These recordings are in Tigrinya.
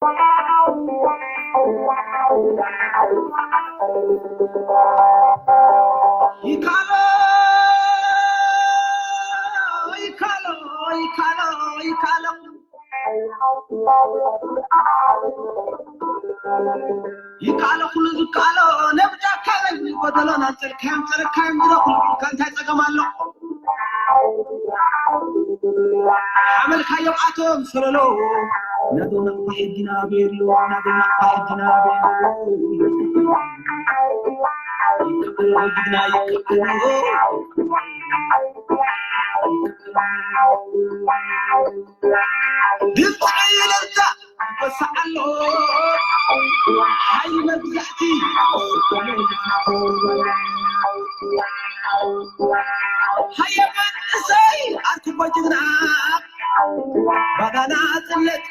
ይካሎ ይካሎ ይካሎ ይካሎ ይካሎ ኩሉ ዝካሎ ነብጃ ካበል ጎደሎ ናንጸልካዮም ጸረካዮም ግደ ኩሉ ኢልካ እንታይ ጸገም ኣሎ? ሓመልካዮም ኣቶም ሰለሎ ናቶም ናቕፋ ሕጊና ቤሎ ናቶም ናቕፋ ሕጊና ቤሎ ይካሎ ጅግና ይካሎ ድምፂ ዕልልታ ይወስዕ ኣሎ ሓይሊ መግዛእቲ ሃየ መንእሰይ ኣርክቦ ጅግና ባዳና ጽለት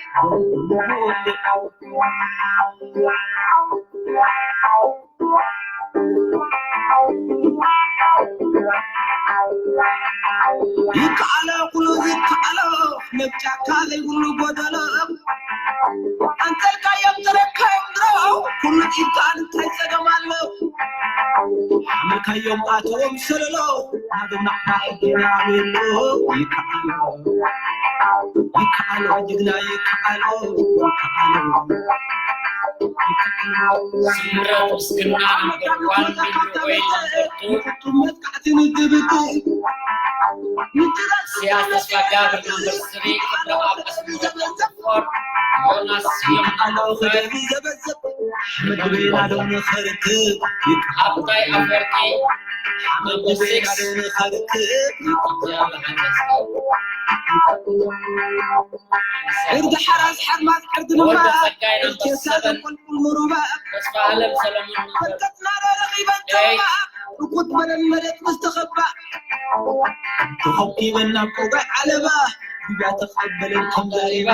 ይከኣሎ ኩሉ ይከኣሎ ነብ ጫካ ዘይብሉ ጎደሎ ኣንተልካዮም ተረካዮም ድሮ ኩሉ ኢልካ እንታይ ጸገም ኣሎ ሓመልካዮም ኣትዎም ሰለሎ ናብና ሕጊና የሎ ይከኣሎ ይከኣሎ ጅግና ይከኣሎ ይከኣሎ ስምረት ምስግና number one ሚሊ ወይ number two መጥቃዕቲ ንድብድብ ኢሳያስ ተስፋጋብር number three ክብረኣብ ኣስምረት number four ዮናስ ስዩም number five ምግቤና ሎሚ ኸርክብ ኣብታይ ኣፈወርቂ number six ኸርክብ ያለ ሓንደስ ዕርዲ ሓራስ ሓርማዝ ዕርዲ ንፋ ወልደ ጸጋይ number seven ቁልቁል ምሩባ ተስፋ ኣለም ሰለሙን number ፈንቀጥና ረኺበን ተባ ርኩት በለን መሬት ምስ ተኸባ ተኸቢበን ናብ ቆጋይ ዓለባ ግያ ተቐበለን ከም ዘሪባ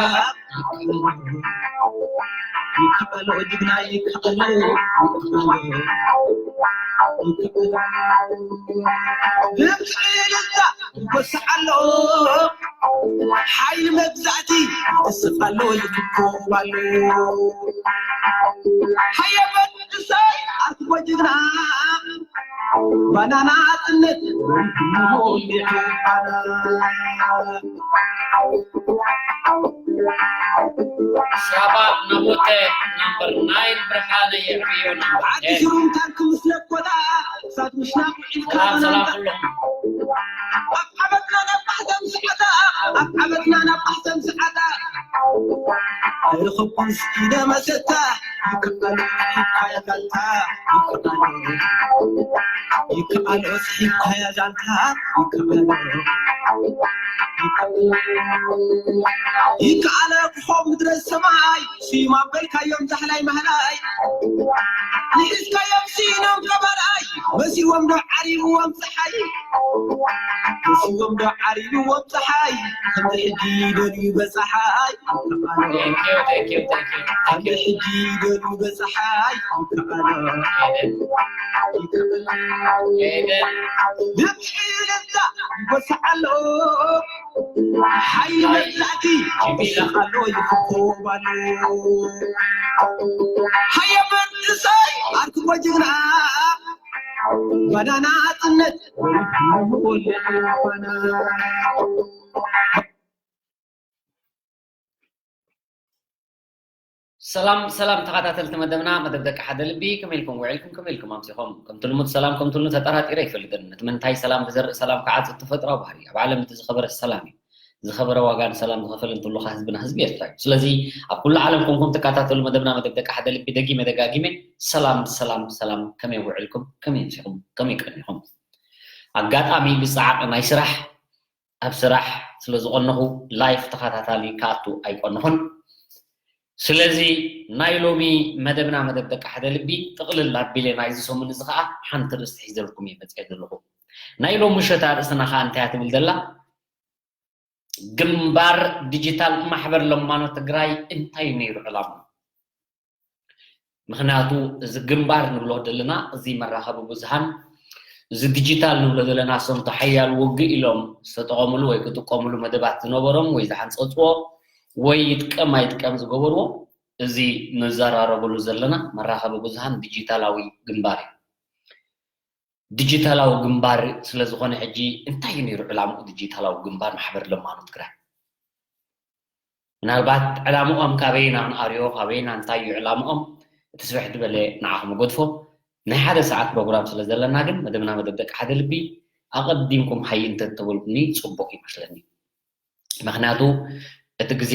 ይከኣሎ ጅግና ይከኣሎ ይከኣሎ ይከኣሎ ድምፂ ልዛ ይወስዓሎ ሓይሊ መግዛእቲ ይስፋሎ ይትኮባሎ ሃየ መንእሰይ ኣርክቦ ጅግና ባናና ጽነት ሳባ ናቦተ number nine ብርሃነ የዕብዮ number ዓዲ ten ሽሩም ታንክ ምስ ለኮታ እሳት ምሽናቕ ኢልካ ሰላም ሰላም ባናና ኩሎም ኣብ ዓመትና ናብ ማሕተም ዝዓታ ኣብ ዓመትና ናብ ማሕተም ዝዓታ ኣይረኸብኩን ስኢደ መሰታ ይከኣሎ ይካያ ዛንታ ይከኣሎ ይከኣሎ ይካያ ዛንታ ይከኣሎ ይከኣሎ ይከኣሎ ክኾ ምድረ ሰማይ ስዩም ኣበልካዮም ዛሕላይ ማህላይ ንሒዝካዮም ስኢኖም ገባራይ መሲዎም ዶ ዓሪብዎም ፀሓይ መሲዎም ዶ ዓሪብዎም ፀሓይ ከምዚ ሕጂ ይደልዩ በፀሓይ Thank you, thank you, thank you, thank ከምዚ you. ሕጂ ይደልዩ በፀሓይ Amen. ድምፂ ልዛ ይወስዓሎ ሓይሊ መግዛእቲ ይወስዓሎ ይፍኮባሎ ሃየ መንእሰይ ኣርክቦ ጅግና ባናና ጽነት ሰላም ሰላም ተኸታተልቲ መደብና መደብ ደቂ ሓደ ልቢ ከመይ ኢልኩም ውዒልኩም ከመይ ኢልኩም ኣምሲኹም ከምቲ ልሙድ ሰላም ከምትሉ ተጠራጢረ ኣይፈልጥን እቲ ምንታይ ሰላም ብዘርኢ ሰላም ክዓጽ ተፈጥራዊ ባህሪ ኣብ ዓለም እቲ ዝኸበረ ሰላም እዩ ዝኸበረ ዋጋ ንሰላም ዝኸፈለ እንትልካ ህዝብና ህዝቢ ኤርትራ እዩ ስለዚ ኣብ ኩሉ ዓለም ኮንኩም ትከታተሉ መደብና መደብ ደቂ ሓደ ልቢ ደጊመ ደጋጊመ ሰላም ሰላም ሰላም ከመይ ውዒልኩም ከመይ ኣምሲኹም ከመይ ቀኒኹም ኣጋጣሚ ብፀዓቂ ናይ ስራሕ ኣብ ስራሕ ስለ ዝቐነኹ live ተኸታታሊ ክኣቱ ኣይቀነኹን። ስለዚ ናይ ሎሚ መደብና መደብ ደቂ ሓደ ልቢ ጥቕልል ኣቢለ ናይዚ ሰሙን እዚ ኸዓ ሓንቲ ርእስቲ ሒዘልኩም እየ መፂአ ዘለኹ። ናይ ሎሚ ምሸት ኣርእስትና ኸዓ እንታይ እያ ትብል ዘላ? ግንባር ዲጂታል ማሕበር ለማኖ ትግራይ እንታይ ነይሩ ዕላማ? ምኽንያቱ እዚ ግንባር ንብሎ ዘለና እዚ መራኸቢ ብዙሃን እዚ ዲጂታል ንብሎ ዘለና ሰምቶ ሓያል ውግእ ኢሎም ዝተጠቐምሉ ወይ ክጥቀምሉ መደባት ዝነበሮም ወይ ዝሓንፀፅዎ ወይ ይጥቀም ኣይጥቀም ዝገበርዎ እዚ ንዘራረበሉ ዘለና መራኸቢ ብዙሃን ዲጂታላዊ ግንባር እዩ። ዲጂታላዊ ግንባር ስለ ዝኾነ ሕጂ እንታይ እዩ ነይሩ ዕላምኡ? ዲጂታላዊ ግንባር ማሕበር ለማኖ ትግራይ ምናልባት ዕላምኦም ካበይና ክንኣርዮ፣ ካበይና እንታይ እዩ ዕላምኦም? እቲ ስፍሕ ዝበለ ንዓኹም እገድፎ። ናይ ሓደ ሰዓት ፕሮግራም ስለ ዘለና ግን መደብና መደብ ደቂ ሓደ ልቢ ኣቐዲምኩም ሃይ እንተተበልኩኒ ጽቡቕ ይመስለኒ። ምኽንያቱ እቲ ግዜ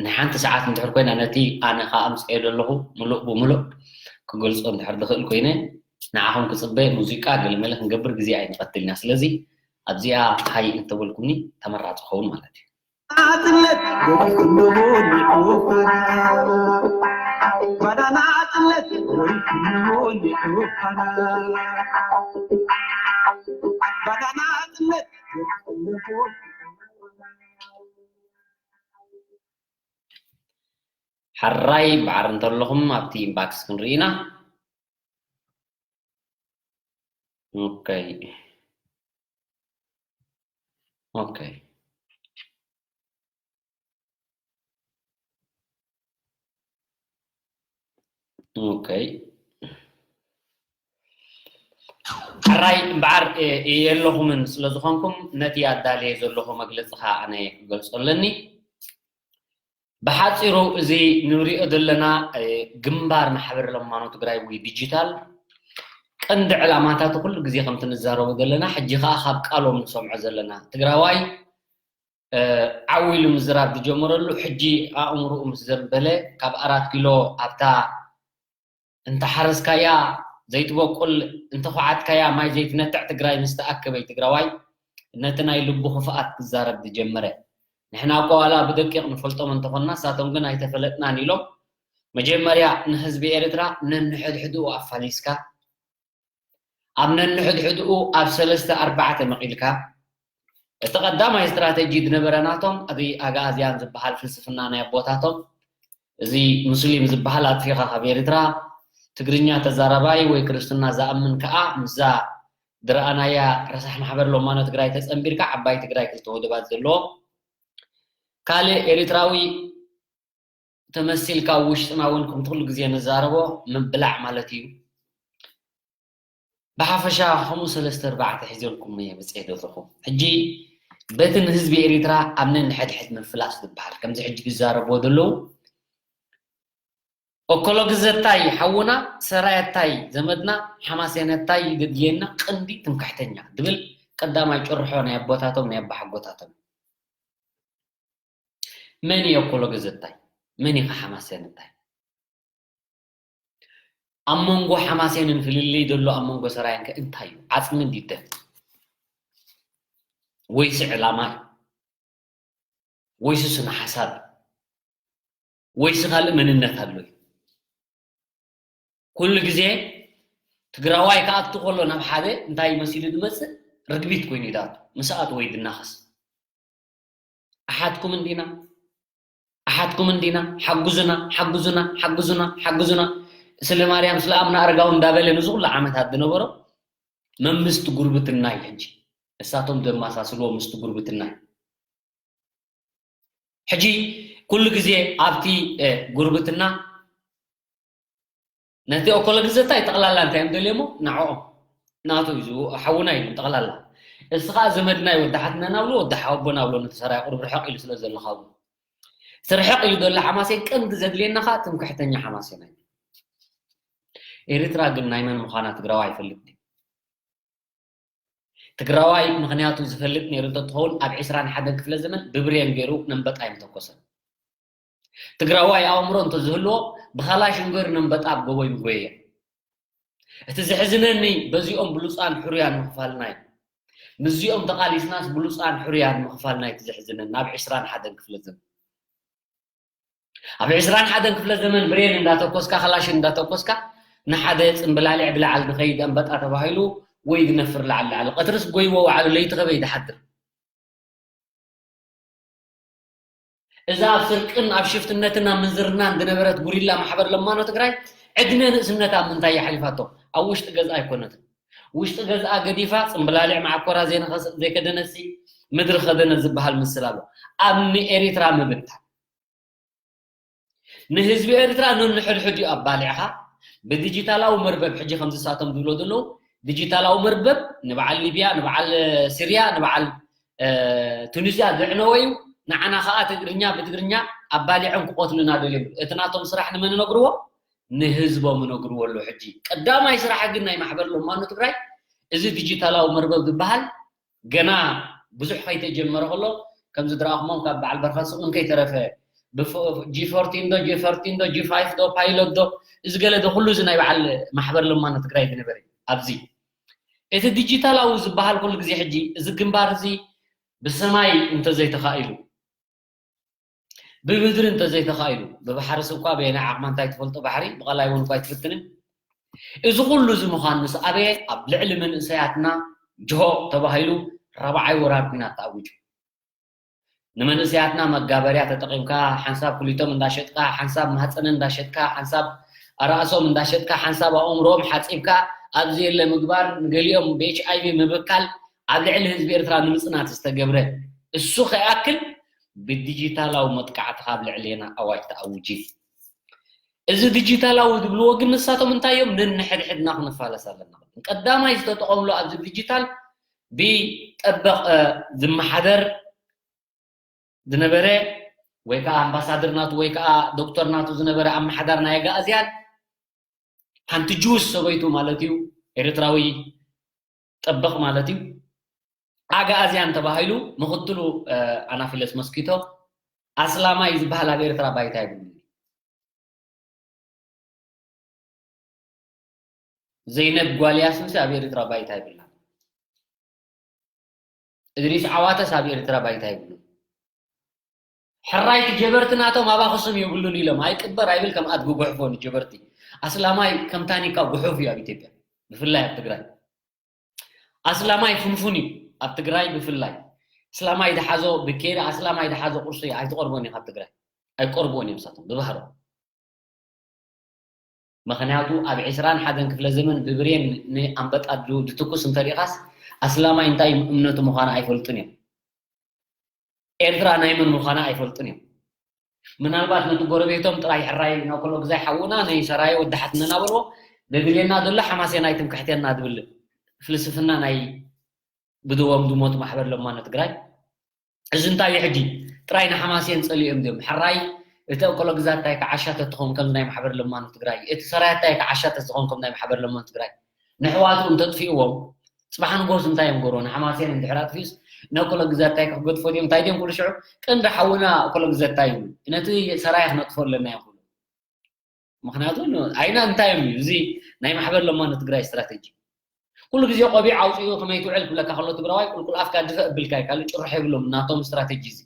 ናይ ሓንቲ ሰዓት እንድሕር ኮይና ነቲ ኣነ ከኣ ኣምፅኤ ዘለኹ ምሉእ ብምሉእ ክገልፆ እንድሕር ዝኽእል ኮይነ ንዓኹም ክፅበ ሙዚቃ ገለመለ ክንገብር ግዜ ኣይንቐትል ኢና። ስለዚ ኣብዚኣ ሃይ እንተበልኩምኒ ተመራፂ ክኸውን ማለት እዩ። ናጽነት ወይ ክንወልድ ወፈራ፣ ባዳ ናጽነት ወይ ክንወልድ ወፈራ፣ ባዳ ናጽነት ወይ ክንወልድ ወፈራ። ሕራይ እምበኣር እንተለኹም ኣብቲ ኢንባክስ ክንርኢ ኢና። ኦኬ። ኦኬ። ኦኬ። ሕራይ እምበኣር፣ እ፣ የለኹምን ስለ ዝኾንኩም ነቲ ኣዳልየ ዘለኹ መግለጺ ኸኣ ኣነ ክገልጾ ኣለኒ። ብሓጺሩ እዚ ንሪኦ ዘለና፣ እ፣ ግንባር ማሕበር ለማኖ ትግራይ ወይ ዲጂታል ቀንዲ ዕላማታቱ ኩሉ ግዜ ከምቲ ንዛረቦ ዘለና፣ ሕጂ ኸኣ ካብ ቃሎም ንሰምዖ ዘለና ትግራዋይ፣ እ፣ ዓው ኢሉ ምዝራብ ዝጀመረሉ፣ ሕጂ ኣእምርኡ ምስ ዘንበለ፣ ካብ ኣራት ኪሎ ኣብታ እንተ ሓረስካያ ዘይትበቁል፣ እንተ ኳዓትካያ ማይ ዘይትነትዕ ትግራይ ምስ ተኣከበ እዩ ትግራዋይ ነቲ ናይ ልቡ ክፍኣት ክዛረብ ዝጀመረ። ንሕና እኮ ዋላ ብደቂቕ ንፈልጦም እንተኾንና፣ ንሳቶም ግን ኣይተፈለጥናን ኢሎም መጀመርያ ንህዝቢ ኤርትራ ነንሕድሕድኡ ኣፋሊስካ፣ ኣብ ነንሕድሕድኡ ኣብ ሰለስተ ኣርባዕተ መቒልካ፣ እቲ ቀዳማይ ስትራተጂ ዝነበረ ናቶም፣ እቲ ኣግኣዝያን ዝበሃል ፍልስፍና ናይ ኣቦታቶም፣ እዚ ሙስሊም ዝበሃል ኣጥፊኻ ካብ ኤርትራ፣ ትግርኛ ተዛራባይ ወይ ክርስትና ዝኣምን ከኣ ምስዛ ዝረኣናያ ረሳሕ ማሕበር ለማኖ ትግራይ ተጸንቢርካ፣ ዓባይ ትግራይ ክልተ ወደባት ዘለዎ፣ ካልእ ኤርትራዊ ተመሲልካ ኣብ ውሽጥና እውን ከምቲ ኩሉ ግዜ ንዛረቦ ምብላዕ ማለት እዩ። ብሓፈሻ ከምኡ ሰለስተ ኣርባዕተ ሒዘልኩም እየ መፅኤ ዘለኹ። ሕጂ በቲ ንህዝቢ ኤርትራ ኣብ ነንሕድሕድ ምፍላስ ዝበሃል ከምዚ ሕጂ ዝዛረብዎ ዘለዉ ኦኮሎ ግዘታይ ሓውና፣ ሰራየታይ ዘመድና፣ ሓማሴነታይ ገድልየና ቀንዲ ትምክሕተኛ ዝብል ቀዳማይ ጭርሖ ናይ ኣቦታቶም ናይ ኣባሓጎታቶም። መን እዩ ኣኮሎ ገዘታይ? መን እዩ ሓማሴን እንታይ? ኣብ መንጎ ሓማሴንን ፍልልይ ዘሎ ኣብ መንጎ ሰራየን ከ እንታይ እዩ? ዓጽሚ እንዲ ደም? ወይሲ ዕላማ እዩ? ወይሲ ስነ ሓሳብ? ወይሲ ካልእ መንነት ኣሎ እዩ? ኩሉ ግዜ ትግራዋይ ክኣቱ ከሎ ናብ ሓደ እንታይ መሲሉ ዝመጽእ? ርግቢት ኮይኑ ይዳቱ። ምስ ኣቱ ወይ ድናኸስ። ኣሓትኩም እንዲና፣ ኣሓትኩም እንዲና፣ ሓጉዙና፣ ሓጉዙና፣ ሓጉዙና፣ ሓጉዙና። ስለ ማርያም፣ ስለ ኣምና ኣረጋዊ እንዳበለ ንዚ ኩሉ ዓመታት ዝነበሮ መምስቲ ጉርብትና እዩ ሕጂ። እሳቶም ዘመሳስልዎ ምስቲ ጉርብትና እዩ። ሕጂ ኩሉ ግዜ ኣብቲ፣ እ፣ ጉርብትና ነቲ ኦኮሎ ግዘታይ ጠቕላላ እንታይ እዮም ደልዮሞ? ንዕኦም። ናቱ እዩ ዝው-፣ ሓውና ኢሉ ጠቕላላ። እሱ ኸዓ ዘመድና እዩ፣ ወዲ ሓትነና ብሎ፣ ወዲ ሓወቦና ብሎ፣ ነቲ ሰራይ ቁሩብ ርሕቕ ኢሉ ስለ ዘሎ ካብኡ። እቲ ርሕቕ ኢሉ ዘሎ ሓማሴን ቀንዲ ዘድልየና ኸዓ ትምክሕተኛ ሓማሴን እዩ። ኤርትራ ግን ናይ መን ምዃና ትግራዋይ ኣይፈልጥ ድዩ? ትግራዋይ ምኽንያቱ ዝፈልጥ ነይሩ እንተትኸውን ኣብ ዕስራን ሓደን ክፍለ ዘመን ብብሬን ገይሩ ነንበጣ ኣይምተኮሰን። ትግራዋይ ኣእምሮ እንተዝህልዎ ብኻላሽን ገይሩ ነንበጣ ኣብ ጎቦ ይምጎየዮ። እቲ ዘሕዝነኒ በዚኦም ብሉፃን ሕሩያን ምኽፋልና እዩ። ምስዚኦም ተቓሊስናስ ብሉፃን ሕሩያን ምኽፋልና እዩ እቲ ዘሕዝነኒ ኣብ ዕስራን ሓደን ክፍለ ዘመን። ኣብ ዕስራን ሓደን ክፍለ ዘመን ብሬን እንዳተኮስካ፣ ከላሽን እንዳተኮስካ፣ ንሓደ ጽምብላሊዕ ብላዕሊ ዝኸይድ ኣንበጣ ተባሂሉ ወይ ዝነፍር ላዕሊ ላዕሊ። ቀትርስ ጎይዎ ዋዕሉ፣ ለይቲ ከበይ ዝሓድር? እዛ ኣብ ስርቅን ኣብ ሽፍትነትን ኣብ ምንዝርናን ዝነበረት ጉሪላ ማሕበር ለማኖ ትግራይ ዕድመ ንእስነታ ኣብ ምንታይ እያ ሓሊፋቶ? ኣብ ውሽጢ ገዝኣ ኣይኮነትን። ውሽጢ ገዝኣ ገዲፋ ጽምብላሊዕ መዓኮራ ዘይነኸሰ-፣ ዘይከደነሲ ምድሪ ከደነ ዝበሃል ምስል ኣሎ። ኣብ ንኤሪትራ ምብታን። ንህዝቢ ኤርትራ ነንሕድሕድ እዩ ኣባሊዕኻ። ብዲጂታላዊ መርበብ፣ ሕጂ ከምዚ ሳቶም ዝብሎ ዘለዉ፣ ዲጂታላዊ መርበብ ንበዓል ሊብያ፣ ንበዓል ሲርያ፣ ንበዓል ቱኒዝያ ዘዕነወ እዩ። ንዓና ከዓ ትግርኛ ብትግርኛ ኣባሊዖም ክቆትሉና ደልዮም። እቲ ናቶም ስራሕ ንመን ነግርዎ? ንህዝቦም ነግርዎ ኣሎ። ሕጂ ቀዳማይ ስራሕ ግን ናይ ማሕበር ለማኖ ትግራይ፣ እዚ ዲጂታላዊ መርበብ ዝበሃል ገና ብዙሕ ከይተጀመረ ከሎ፣ ከምዚ ድረኣኹሞም ካብ በዓል በርኸ ስቕ እንከይተረፈ፣ ጂ ፎርቲን ዶ፣ ጂ ፎርቲን ዶ፣ ጂ ፋይፍ ዶ፣ ፓይሎት ዶ፣ እዚ ገለ ዶ፣ ኩሉ እዚ ናይ በዓል ማሕበር ለማኖ ትግራይ ዝነበረ ኣብዚ። እቲ ዲጂታላዊ ዝበሃል ኩሉ ግዜ ሕጂ እዚ ግንባር እዚ ብሰማይ እንተዘይተኻኢሉ፣ ብምድሪ እንተዘይተኻኢሉ፣ ብባሕርስ እኳ በየናይ ዓቕማ እንታይ ትፈልጦ ባሕሪ፣ ብቐላይ እውን እኳ ኣይትፍትንን። እዚ ኩሉ እዚ ምዃን ምስ ኣበየ፣ ኣብ ልዕሊ መንእሰያትና ጅሆ ተባሂሉ ራብዓይ ወራር ኲናት ተኣዊጁ። ንመንእሰያትና መጋበርያ ተጠቒምካ፣ ሓንሳብ ኩሊቶም እንዳሸጥካ፣ ሓንሳብ ማህፀነ እንዳሸጥካ፣ ሓንሳብ ኣራእሶም እንዳሸጥካ፣ ሓንሳብ ኣእምሮኦም ሓፂብካ፣ ኣብዚ የለ ምግባር፣ ንገሊኦም ብ ኤች ኣይ ቪ ምብካል፣ ኣብ ልዕሊ ህዝቢ ኤርትራ ንምፅናት ዝተገብረ፣ እሱ ከይኣክል ብዲጂታላዊ መጥቃዕቲ ካብ ልዕሌና ኣዋጅ ተኣውጂ። እዚ ዲጂታላዊ ዝብልዎ ግን ንሳቶም እንታይ እዮም? ነንሕድሕድና ክንፋለስ ኣለና። ቀዳማይ ዝተጠቐምሉ ኣብዚ ዲጂታል ብጠበቕ ዝመሓደር ዝነበረ ወይ ከዓ ኣምባሳደር ናቱ ወይ ከዓ ዶክተር ናቱ ዝነበረ ኣመሓዳር ናይ ኣጋኣዝያን፣ ሓንቲ ጅውስ ሰበይቱ ማለት እዩ፣ ኤርትራዊ ጠበቕ ማለት እዩ። ኣጋኣዝያን ተባሂሉ ምኽትሉ ኣናፊለስ መስኪቶ ኣስላማይ ዝበሃል ኣብ ኤርትራ ባይታ ይብሉ። ዘይነብ ጓልያስንሲ ኣብ ኤርትራ ባይታ ይብላ። እድሪስ ዓዋተስ ኣብ ኤርትራ ባይታ ይብሉ። ሕራይቲ ጀበርቲ ናቶም ኣብ ኣኽሱም ይብሉን ኢሎም ኣይቅበር ኣይብል ከም ኣድጊ ጉሕፎ ንጀበርቲ። ኣስላማይ ከም ታኒካ ጉሑፍ እዩ ኣብ ኢትዮጵያ፣ ብፍላይ ኣብ ትግራይ። ኣስላማይ ፍንፉን እዩ ኣብ ትግራይ ብፍላይ። ኣስላማይ ዝሓዞ ብኬሪ ኣስላማይ ዝሓዞ ቁርሲ ኣይትቐርቦን እዩ ካብ ትግራይ። ኣይቀርብዎን እዮም ንሳቶም ብባህሮም። ምኽንያቱ ኣብ ዕስራን ሓደን ክፍለ ዘመን ብብሬን ንኣንበጣ ድትኩስ እንተሪኢኻስ ኣስላማይ እንታይ እምነቱ ምዃኑ ኣይፈልጡን እዮም። ኤርትራ ናይ መን ምዃና ኣይፈልጡን እዮም። ምናልባት ነቲ ጎረቤቶም ጥራይ ሕራይ ነክሎ ግዛይ ሓውና ናይ ሰራየ ወዲ ሓትና እናበልዎ ዘድልየና ዘሎ ሓማሴናይ ትምክሕቴና ዝብል ፍልስፍና ናይ ብድዎም ዝሞቱ ማሕበር ለማኖ ትግራይ። እዚ እንታይ እዩ ሕጂ? ጥራይ ንሓማሴን ጸሊኦም ድዮም? ሕራይ እቲ ኣኮሎ ግዛታይ ከዓሻ ተትኾን ከም ናይ ማሕበር ለማኖ ትግራይ፣ እቲ ሰራያታይ ከዓሻ ተዝኾን ከም ናይ ማሕበር ለማኖ ትግራይ፣ ንሕዋቱ እንተጥፊእዎም ጽባሕ ንጎስ እንታይ እዮም ገርዎ? ንሓማሴን እንድሕር ኣጥፊኡስ ነኮሎ ግዛታይ ክገድፎ ድዮም? እንታይ ድዮም ክብሉ ሽዑ? ቀንዲ ሓውና ኣኮሎ ግዛታይ እዩ። ነቲ ሰራያ ክነጥፎ ኣለና እዮም ክብሉ። ምኽንያቱ ን-፣ ኣይና እንታይ እዮም እዩ? እዚ ናይ ማሕበር ለማኖ ትግራይ ስትራቴጂ። ኩሉ ግዜ ቆቢዕ ኣውፂኡ ከመይ ትውዕል ክብለካ ከሎ ትግራዋይ ቁልቁል ኣፍካ ድፈእ እብልካ እዩ፣ ካልእ ጭርሕ የብሎም ናቶም ስትራቴጂ እዚ።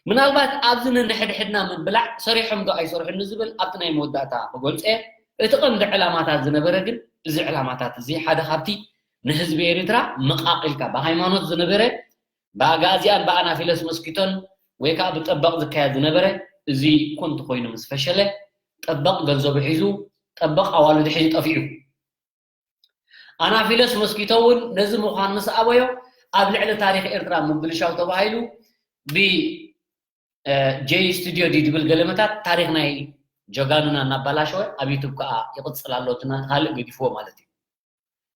ምናልባት ኣብዚ ነንሕድሕድና ምብላዕ ሰሪሖም ዶ ኣይሰርሑን ንዝብል ኣብቲ ናይ መወዳእታ ክገልፆ እየ። እቲ ቀንዲ ዕላማታት ዝነበረ ግን እዚ ዕላማታት እዚ ሓደ ካብቲ ንህዝቢ ኤርትራ መቃቂልካ ብሃይማኖት ዝነበረ ብኣጋዚኣን ብኣናፊለስ መስኪቶን ወይ ከዓ ብጠበቕ ዝካየድ ዝነበረ እዚ ኮንቱ ኮይኑ ምስ ፈሸለ ጠበቕ ገንዘቡ ሒዙ ጠበቕ ኣዋልዱ ሒዙ ጠፊኡ። ኣናፊለስ መስኪቶ እውን ነዚ ምዃን ምስ ኣበዮ ኣብ ልዕሊ ታሪኽ ኤርትራ ምብልሻው ተባሂሉ ብ ጀይ ስቱዲዮ ድዩ ድብል ገለመታት ታሪኽ ናይ ጀጋኑና እናባላሸወ ኣብ ዩቱብ ከዓ ይቕፅል ኣሎ። እቲ ናቲ ካልእ ገዲፍዎ ማለት እዩ።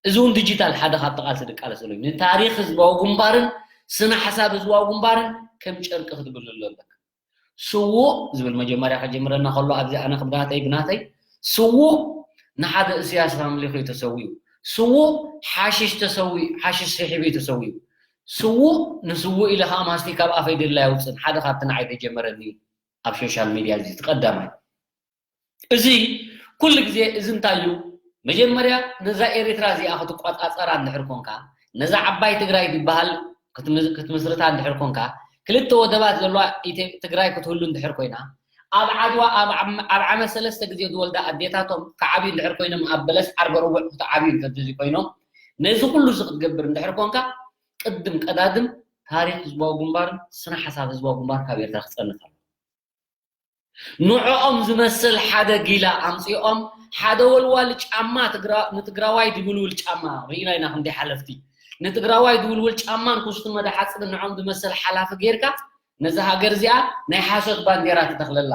እዚ እውን ዲጂታል ሓደ ካብቲ ቃልሲ ድቃለሰሉ እዩ። ንታሪኽ ህዝባዊ ግንባርን ስነ ሓሳብ ህዝባዊ ግንባርን ከም ጨርቂ ክትብልሉ ኣለካ። ስዉእ ዝብል መጀመርያ ከጀምረና ከሎ ኣብዚ ኣነ ክብናተይ ብናተይ ስዉእ ንሓደ እስያስ ኣምሊኹ እዩ ተሰዊኡ። ስዉእ ሓሽሽ ተሰዊኡ፣ ሓሽሽ ስሒቡ እዩ ተሰዊኡ። ስዉእ ንስዉእ ኢለ ከዓ ማስቲካ ኣብ ኣፈይ ደላ የውፅን ሓደ ካብቲ ንዓይ ተጀመረኒ እዩ። ኣብ ሶሻል ሚድያ እዚ እቲ ቀዳማይ እዚ ኩሉ ግዜ እዚ እንታይ እዩ? መጀመርያ ነዛ ኤርትራ እዚኣ ክትቆጻጸራ እንድሕር ኮንካ፣ ነዛ ዓባይ ትግራይ ዝበሃል ክትምስ-፣ ክትምስርታ እንድሕር ኮንካ፣ ክልተ ወደባት ዘለዋ ኢትዮ-፣ ትግራይ ክትህሉ እንድሕር ኮይና፣ ኣብ ዓድዋ ኣብ ዓም-፣ ኣብ ዓመት ሰለስተ ግዜ ዝወልዳ ኣዴታቶም ክዓብዩ እንድሕር ኮይኖም፣ ኣብ በለስ ዓርበ ርቡዕ ክትዓብዩ እንተዘይ ኮይኖም፣ ነዚ ኩሉ እዚ ክትገብር እንድሕር ኮንካ፣ ቅድም ቀዳድም ታሪኽ ህዝባዊ ግንባርን ስነ ሓሳብ ህዝባዊ ግንባር ካብ ኤርትራ ክጸንት ኣለዎ። ንዕኦም ዝመስል ሓደ ጊላ ኣምጺኦም ሓደ ወልዋል ጫማ ትግራ-፣ ንትግራዋይ ድውልውል ጫማ ርኢና ኢና። ክንደይ ሓለፍቲ ንትግራዋይ ድውልውል ጫማን ኩስትሞ ደሓጽብን ንዕኦም ዝመስል ሓላፊ ጌርካ ነዛ ሃገር እዚኣ ናይ ሓሶት ባንዴራ ትተኽለላ።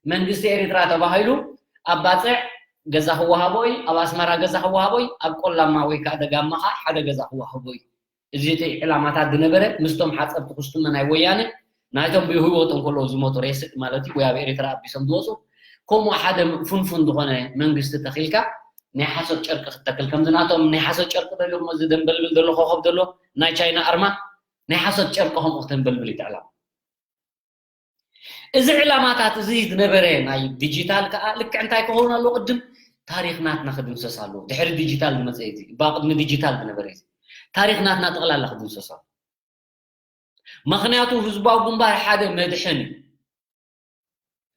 መንግስቲ ኤርትራ ተባሂሉ ኣብ ባፅዕ ገዛ ክወሃቦ እዩ፣ ኣብ ኣስመራ ገዛ ክወሃቦ እዩ፣ ኣብ ቆላማ ወይ ከዓ ደጋማ ከዓ ሓደ ገዛ ክወሃቦ እዩ። እዚ እቲ ዕላማታት ዝነበረ ምስቶም ሓፀርቲ ኩስትመ ናይ ወያነ ናይቶም ብህይወት እንከለዉ ዝሞቱ ሬስእ ማለት እዩ ወይ ኣብ ኤርትራ ኣቢሶም ዝወፁ ከምኡ ሓደ ፍንፉን ዝኾነ መንግስቲ ተኺልካ ናይ ሓሶት ጨርቂ ክትተክል ከምዚ ናቶም ናይ ሓሶት ጨርቂ ደሊኹም እዚ ደንበልብል ዘሎ ኮኸብ ዘሎ ናይ ቻይና ኣርማ ናይ ሓሶት ጨርቂ ከምኡ ክተንበልብል ይትዕላም። እዚ ዕላማታት እዚ ዝነበረ ናይ ዲጂታል ከዓ ልክዕ እንታይ ክኸውን ኣለዎ ቅድም ታሪኽ ናትና ክድምሰስ ኣለዎ። ድሕሪ ዲጂታል ዝመፀ እዩ እዚ እባ ቅድሚ ዲጂታል ዝነበረ እዩ ታሪኽ ናትና ጠቕላላ ክድምሰስ ኣለዎ። ምኽንያቱ ህዝባዊ ግንባር ሓደ መድሕን እዩ።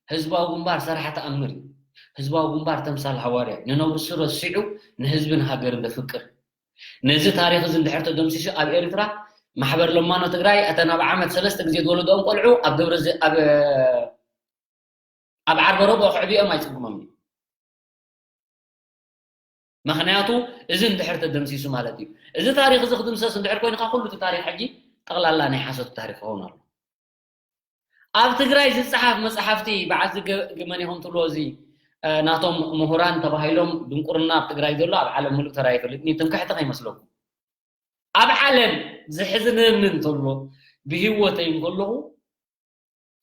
ህዝባዊ ግንባር ሰራሕ ተኣምር እዩ። ህዝባዊ ግንባር ተምሳል ሃዋርያ እዩ። ንነብሱ ረሲዑ ንህዝብን ሃገርን ዘፍቅር ነዚ ታሪኽ እዚ እንድሕር ተደምሲሱ ኣብ ኤርትራ ማሕበር ለማኖ ትግራይ እተን ኣብ ዓመት ሰለስተ ግዜ ዝወለድኦም ቆልዑ ኣብ ደብረ ዘ- ኣብ ኣብ ዓርበ ረብኦ ክዕብኦም ኣይፅግሞም እዩ። ምክንያቱ እዚ እንድሕር ተደምሲሱ ማለት እዩ። እዚ ታሪክ እዚ ክድምሰስ እንድሕር ኮይንካ ኩሉ እቲ ታሪክ ሕጂ ጠቕላላ ናይ ሓሶት ታሪክ ክኸውን ኣሎ። ኣብ ትግራይ ዝፀሓፍ መፅሓፍቲ በዓል ዝገ- ግመን ኢኹም ትብሎ እዚ እ፣ ናቶም ምሁራን ተባሂሎም ድንቁርና ኣብ ትግራይ ዘሎ ኣብ ዓለም ሙሉእ ተራ ይፈልጥ ትምክሕቲ ከይመስለኩም። ኣብ ዓለም ዝሕዝነኒ እንተሎ ብህይወተይ እንከለኹ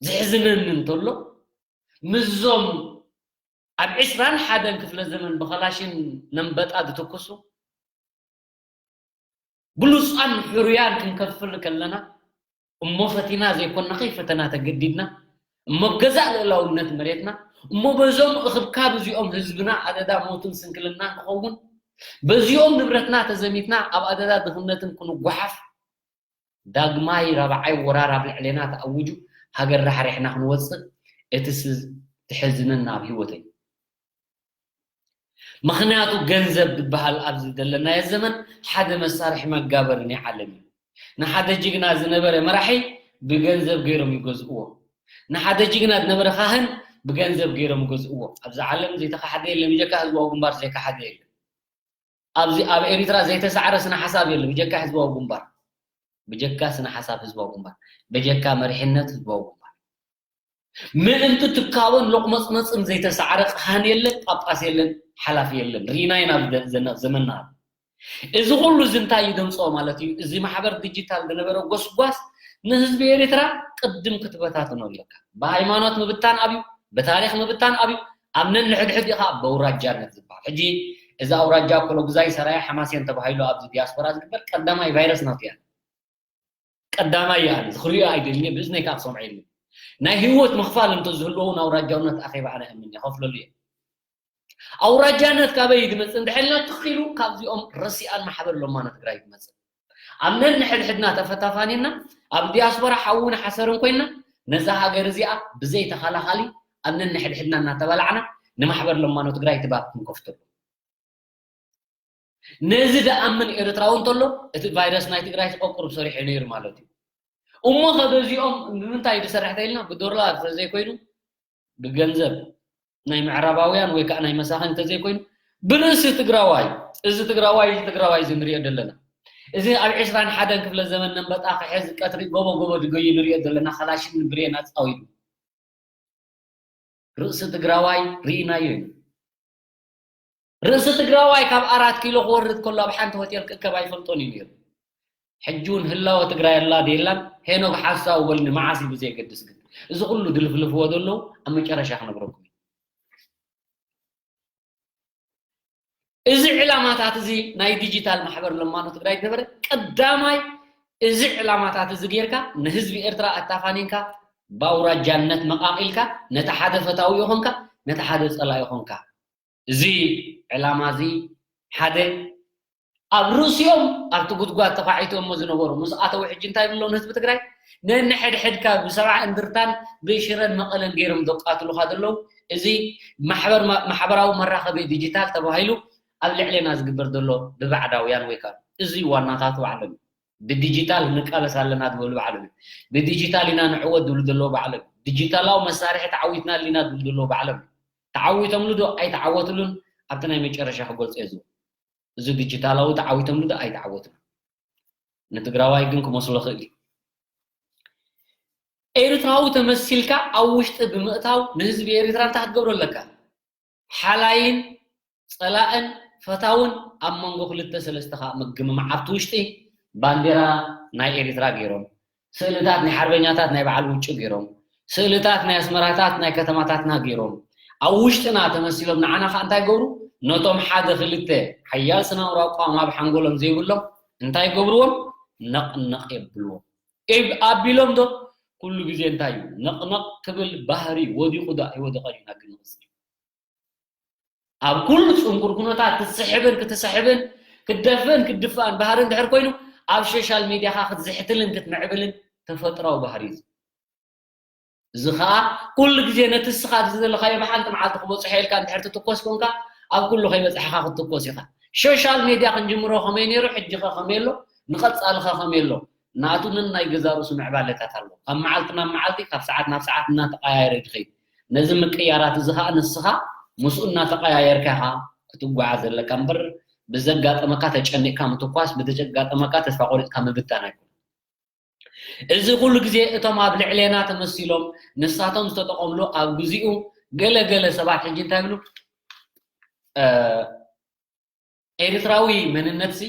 ዝሕዝነኒ እንተሎ ምስዞም ኣብ ዕስራን ሓደን ክፍለ ዘመን ብኸላሽን ነንበጣ ዝትኩሱ ብሉፃን ሕሩያን ክንከፍል ከለና እሞ ፈቲና ዘይኮና ከይፈተና ተገዲድና እሞ ገዛእ ልእላውነት መሬትና እሞ በዞም እኽብካብ እዚኦም ህዝብና ኣደዳ ሞትን ስንክልናን ክኸውን በዚኦም ንብረትና ተዘሚትና ኣብ ኣደዳ ድኽነትን ክንጓሓፍ ዳግማይ ራብዓይ ወራር ኣብ ልዕሌና ተኣውጁ ሃገር ራሕሪሕና ክንወፅእ እቲ ትሕዝነና ኣብ ህይወተይ ምኽንያቱ ገንዘብ ዝበሃል ኣብዚ ዘለናዮ ዘመን ሓደ መሳርሒ መጋበሪ ናይ ዓለም እዩ። ንሓደ ጅግና ዝነበረ መራሒ ብገንዘብ ገይሮም ይገዝእዎ። ንሓደ ጅግና ዝነበረ ካህን ብገንዘብ ገይሮም ይገዝእዎ። ኣብዚ ዓለም ዘይተካሓደ የለን፣ ብጀካ ህዝባዊ ግንባር ዘይካሓደ የለን። ኣብዚ ኣብ ኤሪትራ ዘይተሳዕረ ስነ ሓሳብ የለን፣ ብጀካ ህዝባዊ ግንባር፣ ብጀካ ስነ ሓሳብ ህዝባዊ ግንባር፣ ብጀካ መሪሕነት ህዝባዊ ግንባር። ምእንቲ ትካቦን ሎቕመጽመጽን ዘይተሳዕረ ካህን የለን፣ ጳጳስ የለን፣ ሓላፊ የለን። ርኢና ኢና ኣብ ዘ- ዘመንና። እዚ ኩሉ እዚ እንታይ እዩ ደምፅኦ ማለት እዩ? እዚ ማሕበር ዲጂታል ዝነበረ ጎስጓስ ንህዝቢ ኤርትራ ቅድም ክትበታትኖ ኣለካ። ብሃይማኖት ምብታን ኣብዩ፣ ብታሪክ ምብታን ኣብዩ፣ ኣብ ነንሕድሕድ ኢኻ በውራጃነት ዝበሃል። ሕጂ እዚ ኣውራጃ ኮሎጉዛይ ሰራየ ሓማሴን ተባሂሉ ኣብዚ ዲያስፖራ ዝግበር ቀዳማይ ቫይረስ ናቱ እያ። ቀዳማይ እያ። ዝኽሪኦ ኣይደልየ ብእዝነይ ከዓ ክሰምዖ የለን። ናይ ህይወት ምኽፋል እንተዝህልዎ እውን ኣውራጃውነት ኣኼባ ኣነ እምን ይኸፍለሉ እየ። ኣውራጃነት ካበይ ዝመፅእ እንድሕልና ትኽኢሉ ካብዚኦም ረሲኣን ማሕበር ለማኖ ትግራይ ዝመፅእ ኣብ ነንሕድሕድና ተፈታፋኒና ኣብ ዲያስፖራ ሓውን ሓሰርን ኮይና ነዛ ሃገር እዚኣ ብዘይ ተኸላኻሊ ኣብ ነንሕድሕድና እናተባላዕና ንማሕበር ለማኖ ትግራይ ትባብ ክንከፍተሉ ነዚ ደኣምን ኤርትራዊ እንተሎ እቲ ቫይረስ ናይ ትግራይ ተቆቁርብ ሰሪሑ ነይሩ ማለት እዩ እሞ ከበዚኦም ንምንታይ ዝሰርሕ ተኢልና ብዶላር ተዘይኮይኑ ብገንዘብ ናይ ምዕራባውያን ወይ ከዓ ናይ መሳኽን እንተዘይኮይኑ ብርእሲ ትግራዋይ እዚ ትግራዋይ እዚ ትግራዋይ እዚ ንሪኦ ዘለና እዚ ኣብ ዕስራን ሓደን ክፍለ ዘመን ነንበጣ ክሕዝ ቀትሪ ጎቦ ጎቦ ድገዩ ንሪኦ ዘለና ከላሽን ብሬን ኣፃዊዱ ርእሲ ትግራዋይ ርኢናዮ ኢና ርእሲ ትግራዋይ ካብ ኣራት ኪሎ ክወርድ ከሎ ኣብ ሓንቲ ሆቴል ክእከብ ኣይፈልጦን እዩ ነይሩ ሕጂ እውን ህላወ ትግራይ ኣላ ደየላን ሄኖግ ሓሳው በልኒ መዓስ እዩ ብዘየገድስ ግን እዚ ኩሉ ድልፍልፍዎ ዘለዉ ኣብ መጨረሻ ክነግረኩም እዩ እዚ ዕላማታት እዚ ናይ ዲጂታል ማሕበር ለማኖ ትግራይ ዝነበረ ቀዳማይ እዚ ዕላማታት እዚ ጌርካ ንህዝቢ ኤርትራ ኣታፋኒንካ ብኣውራጃነት መቃቂልካ ነቲ ሓደ ፈታዊ ይኾንካ ነቲ ሓደ ፀላኢ ይኾንካ እዚ ዕላማ እዚ ሓደ ኣብ ርእሲኦም ኣብቲ ጉድጓድ ተፋዒቶሞ ዝነበሩ ምስ ኣተው ሕጂ እንታይ ብሎ ንህዝቢ ትግራይ ነንሕድሕድካ ብሰብዓ እንድርታን ብሽረን መቐለን ገይሮም ዘቃትሉካ ዘለዉ እዚ ማሕበራዊ መራኸቢ ዲጂታል ተባሂሉ ኣብ ልዕሌና ዝግበር ዘሎ ብባዕዳውያን ወይ ከዓ እዚ ዋናታቱ ባዕሎም ብዲጂታል ንቃለስ ኣለና ዝበሉ ባዕሎም ብዲጂታል ኢና ንዕወት ዝብሉ ዘለዉ ባዕሎም ዲጂታላዊ መሳርሒ ተዓዊትና ኣለና ዝብሉ ዘለዉ ባዕሎም ተዓዊቶምሉ ዶ ኣይተዓወትሉን ኣብቲ ናይ መጨረሻ ክገልፆ እየ ዝብል እዚ ዲጂታላዊ ተዓዊቶምሉ ዶ ኣይተዓወትሉ ንትግራዋይ ግን ክመስሎ ክእል እዩ ኤርትራዊ ተመሲልካ ኣብ ውሽጢ ብምእታው ንህዝቢ ኤርትራ እንታይ ክትገብሮ ኣለካ? ሓላይን ጸላእን ፈታውን ኣብ መንጎ ክልተ ሰለስተ ከዓ ምግምማዕ ኣብቲ ውሽጢ ባንዴራ ናይ ኤርትራ ገይሮም፣ ስእልታት ናይ ሓርበኛታት ናይ በዓል ውጩ ገይሮም፣ ስእልታት ናይ ኣስመራታት ናይ ከተማታትና ገይሮም፣ ኣብ ውሽጥና ተመሲሎም ንዓና ከዓ እንታይ ገብሩ? ነቶም ሓደ ክልተ ሓያል ስናውራ ኣቋም ኣብ ሓንጎሎም ዘይብሎም እንታይ ገብርዎም? ነቕነቕ የብልዎም። ኢብ-፣ ኣቢሎም ዶ? ኩሉ ግዜ እንታይ እዩ? ነቕነቕ ክብል ባህሪ ወዲቑ ዶ ኣይወደቐን ኢና ግን ንቕጽል። ኣብ ኩሉ ጽንኩር ኩነታት ክትስሕብን ክትስሕብን ክትደፍእን ክትድፍኣን ባህሪ እንድሕር ኮይኑ ኣብ ሶሻል ሚድያኻ ክትዝሕትልን ክትምዕብልን ተፈጥራዊ ባህሪ እዩ። እዚ ኸኣ ኩሉ ግዜ ነቲ እስኻ ዝደለኻዮ ብሓንቲ መዓልቲ ክበጽሖ ኢልካ እንድሕር ትትኮስ ኮንካ ኣብ ኩሉ ከይበጽሐኻ ክትትኮስ ኢኻ። ሶሻል ሚድያ ክንጅምሮ ከመይ ነይሩ፣ ሕጂ ኸ ከመይ ኣሎ፣ ንቐጻሊ ኸ ከመይ ኣሎ? ናቱ ነናይ ገዛ ርእሱ ምዕባለታት ኣሎ። ካብ መዓልቲ ናብ መዓልቲ፣ ካብ ሰዓት ናብ ሰዓት እናተቐያየረ ዝኸይድ። ነዚ ምቅያራት እዚ ኸኣ ንስኻ ምስኡ እናተቐያየርካ ኢኻ ክትጓዓዝ ዘለካ እምበር፣ ብዘጋጠመካ ተጨኒቕካ ምትኳስ፣ ብዘጋጠመካ ተስፋ ቆሪጽካ ምብታን ኣይኮነን። እዚ ኩሉ ግዜ እቶም ኣብ ልዕሌና ተመሲሎም ንሳቶም ዝተጠቐምሉ ኣብ ግዚኡ ገለ ገለ ሰባት ሕጂ እንታይ ይብሉ? እ፣ ኤርትራዊ መንነትሲ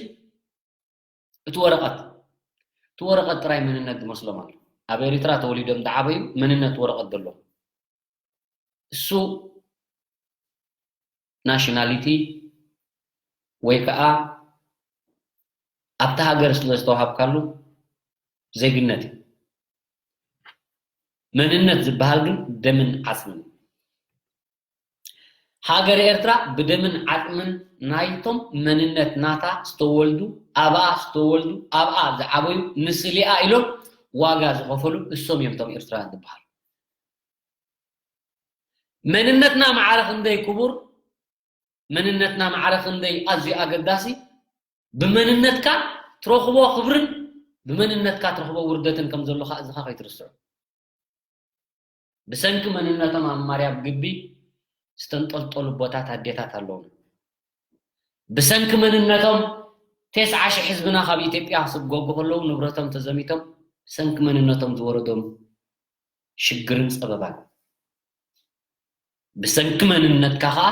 እቲ ወረቐት፣ እቲ ወረቐት ጥራይ መንነት ዝመስሎም ኣሎ። ኣብ ኤርትራ ተወሊዶም ዝዓበዩ መንነት ወረቐት ዘለዎም። እሱ ናሽናሊቲ ወይ ከዓ ኣብታ ሃገር ስለ ዝተዋሃብካሉ ዜግነት እዩ። መንነት ዝበሃል ግን ደምን ዓጽምን እዩ። ሃገር ኤርትራ ብደምን ዓጽምን ናይቶም መንነት ናታ ዝተወልዱ፣ ኣብኣ ዝተወልዱ፣ ኣብኣ ዝዓበዩ፣ ምስሊኣ ኢሎም ዋጋ ዝኸፈሉ እሶም እዮም እቶም ኤርትራውያን ዝበሃሉ። መንነትና ማዕረ ክንደይ ክቡር፣ መንነትና ማዕረ ክንደይ ኣዝዩ ኣገዳሲ፣ ብመንነትካ ትረኽቦ ክብርን ብመንነትካ ትረኽቦ ውርደትን ከም ዘሎ ኸኣ እዚ ኸኣ ከይትርስዑ። ብሰንኪ መንነቶም ኣብ ማርያም ግቢ ዝተንጠልጠሉ ኣቦታት ኣዴታት ኣለዉና። ብሰንኪ መንነቶም ተስዓ ሽሕ ህዝብና ካብ ኢትዮጵያ ክስጎጉ ከለዉ ንብረቶም ተዘሚቶም ብሰንኪ መንነቶም ዝወረዶም ሽግርን ጸበባን። ብሰንኪ መንነትካ ኸኣ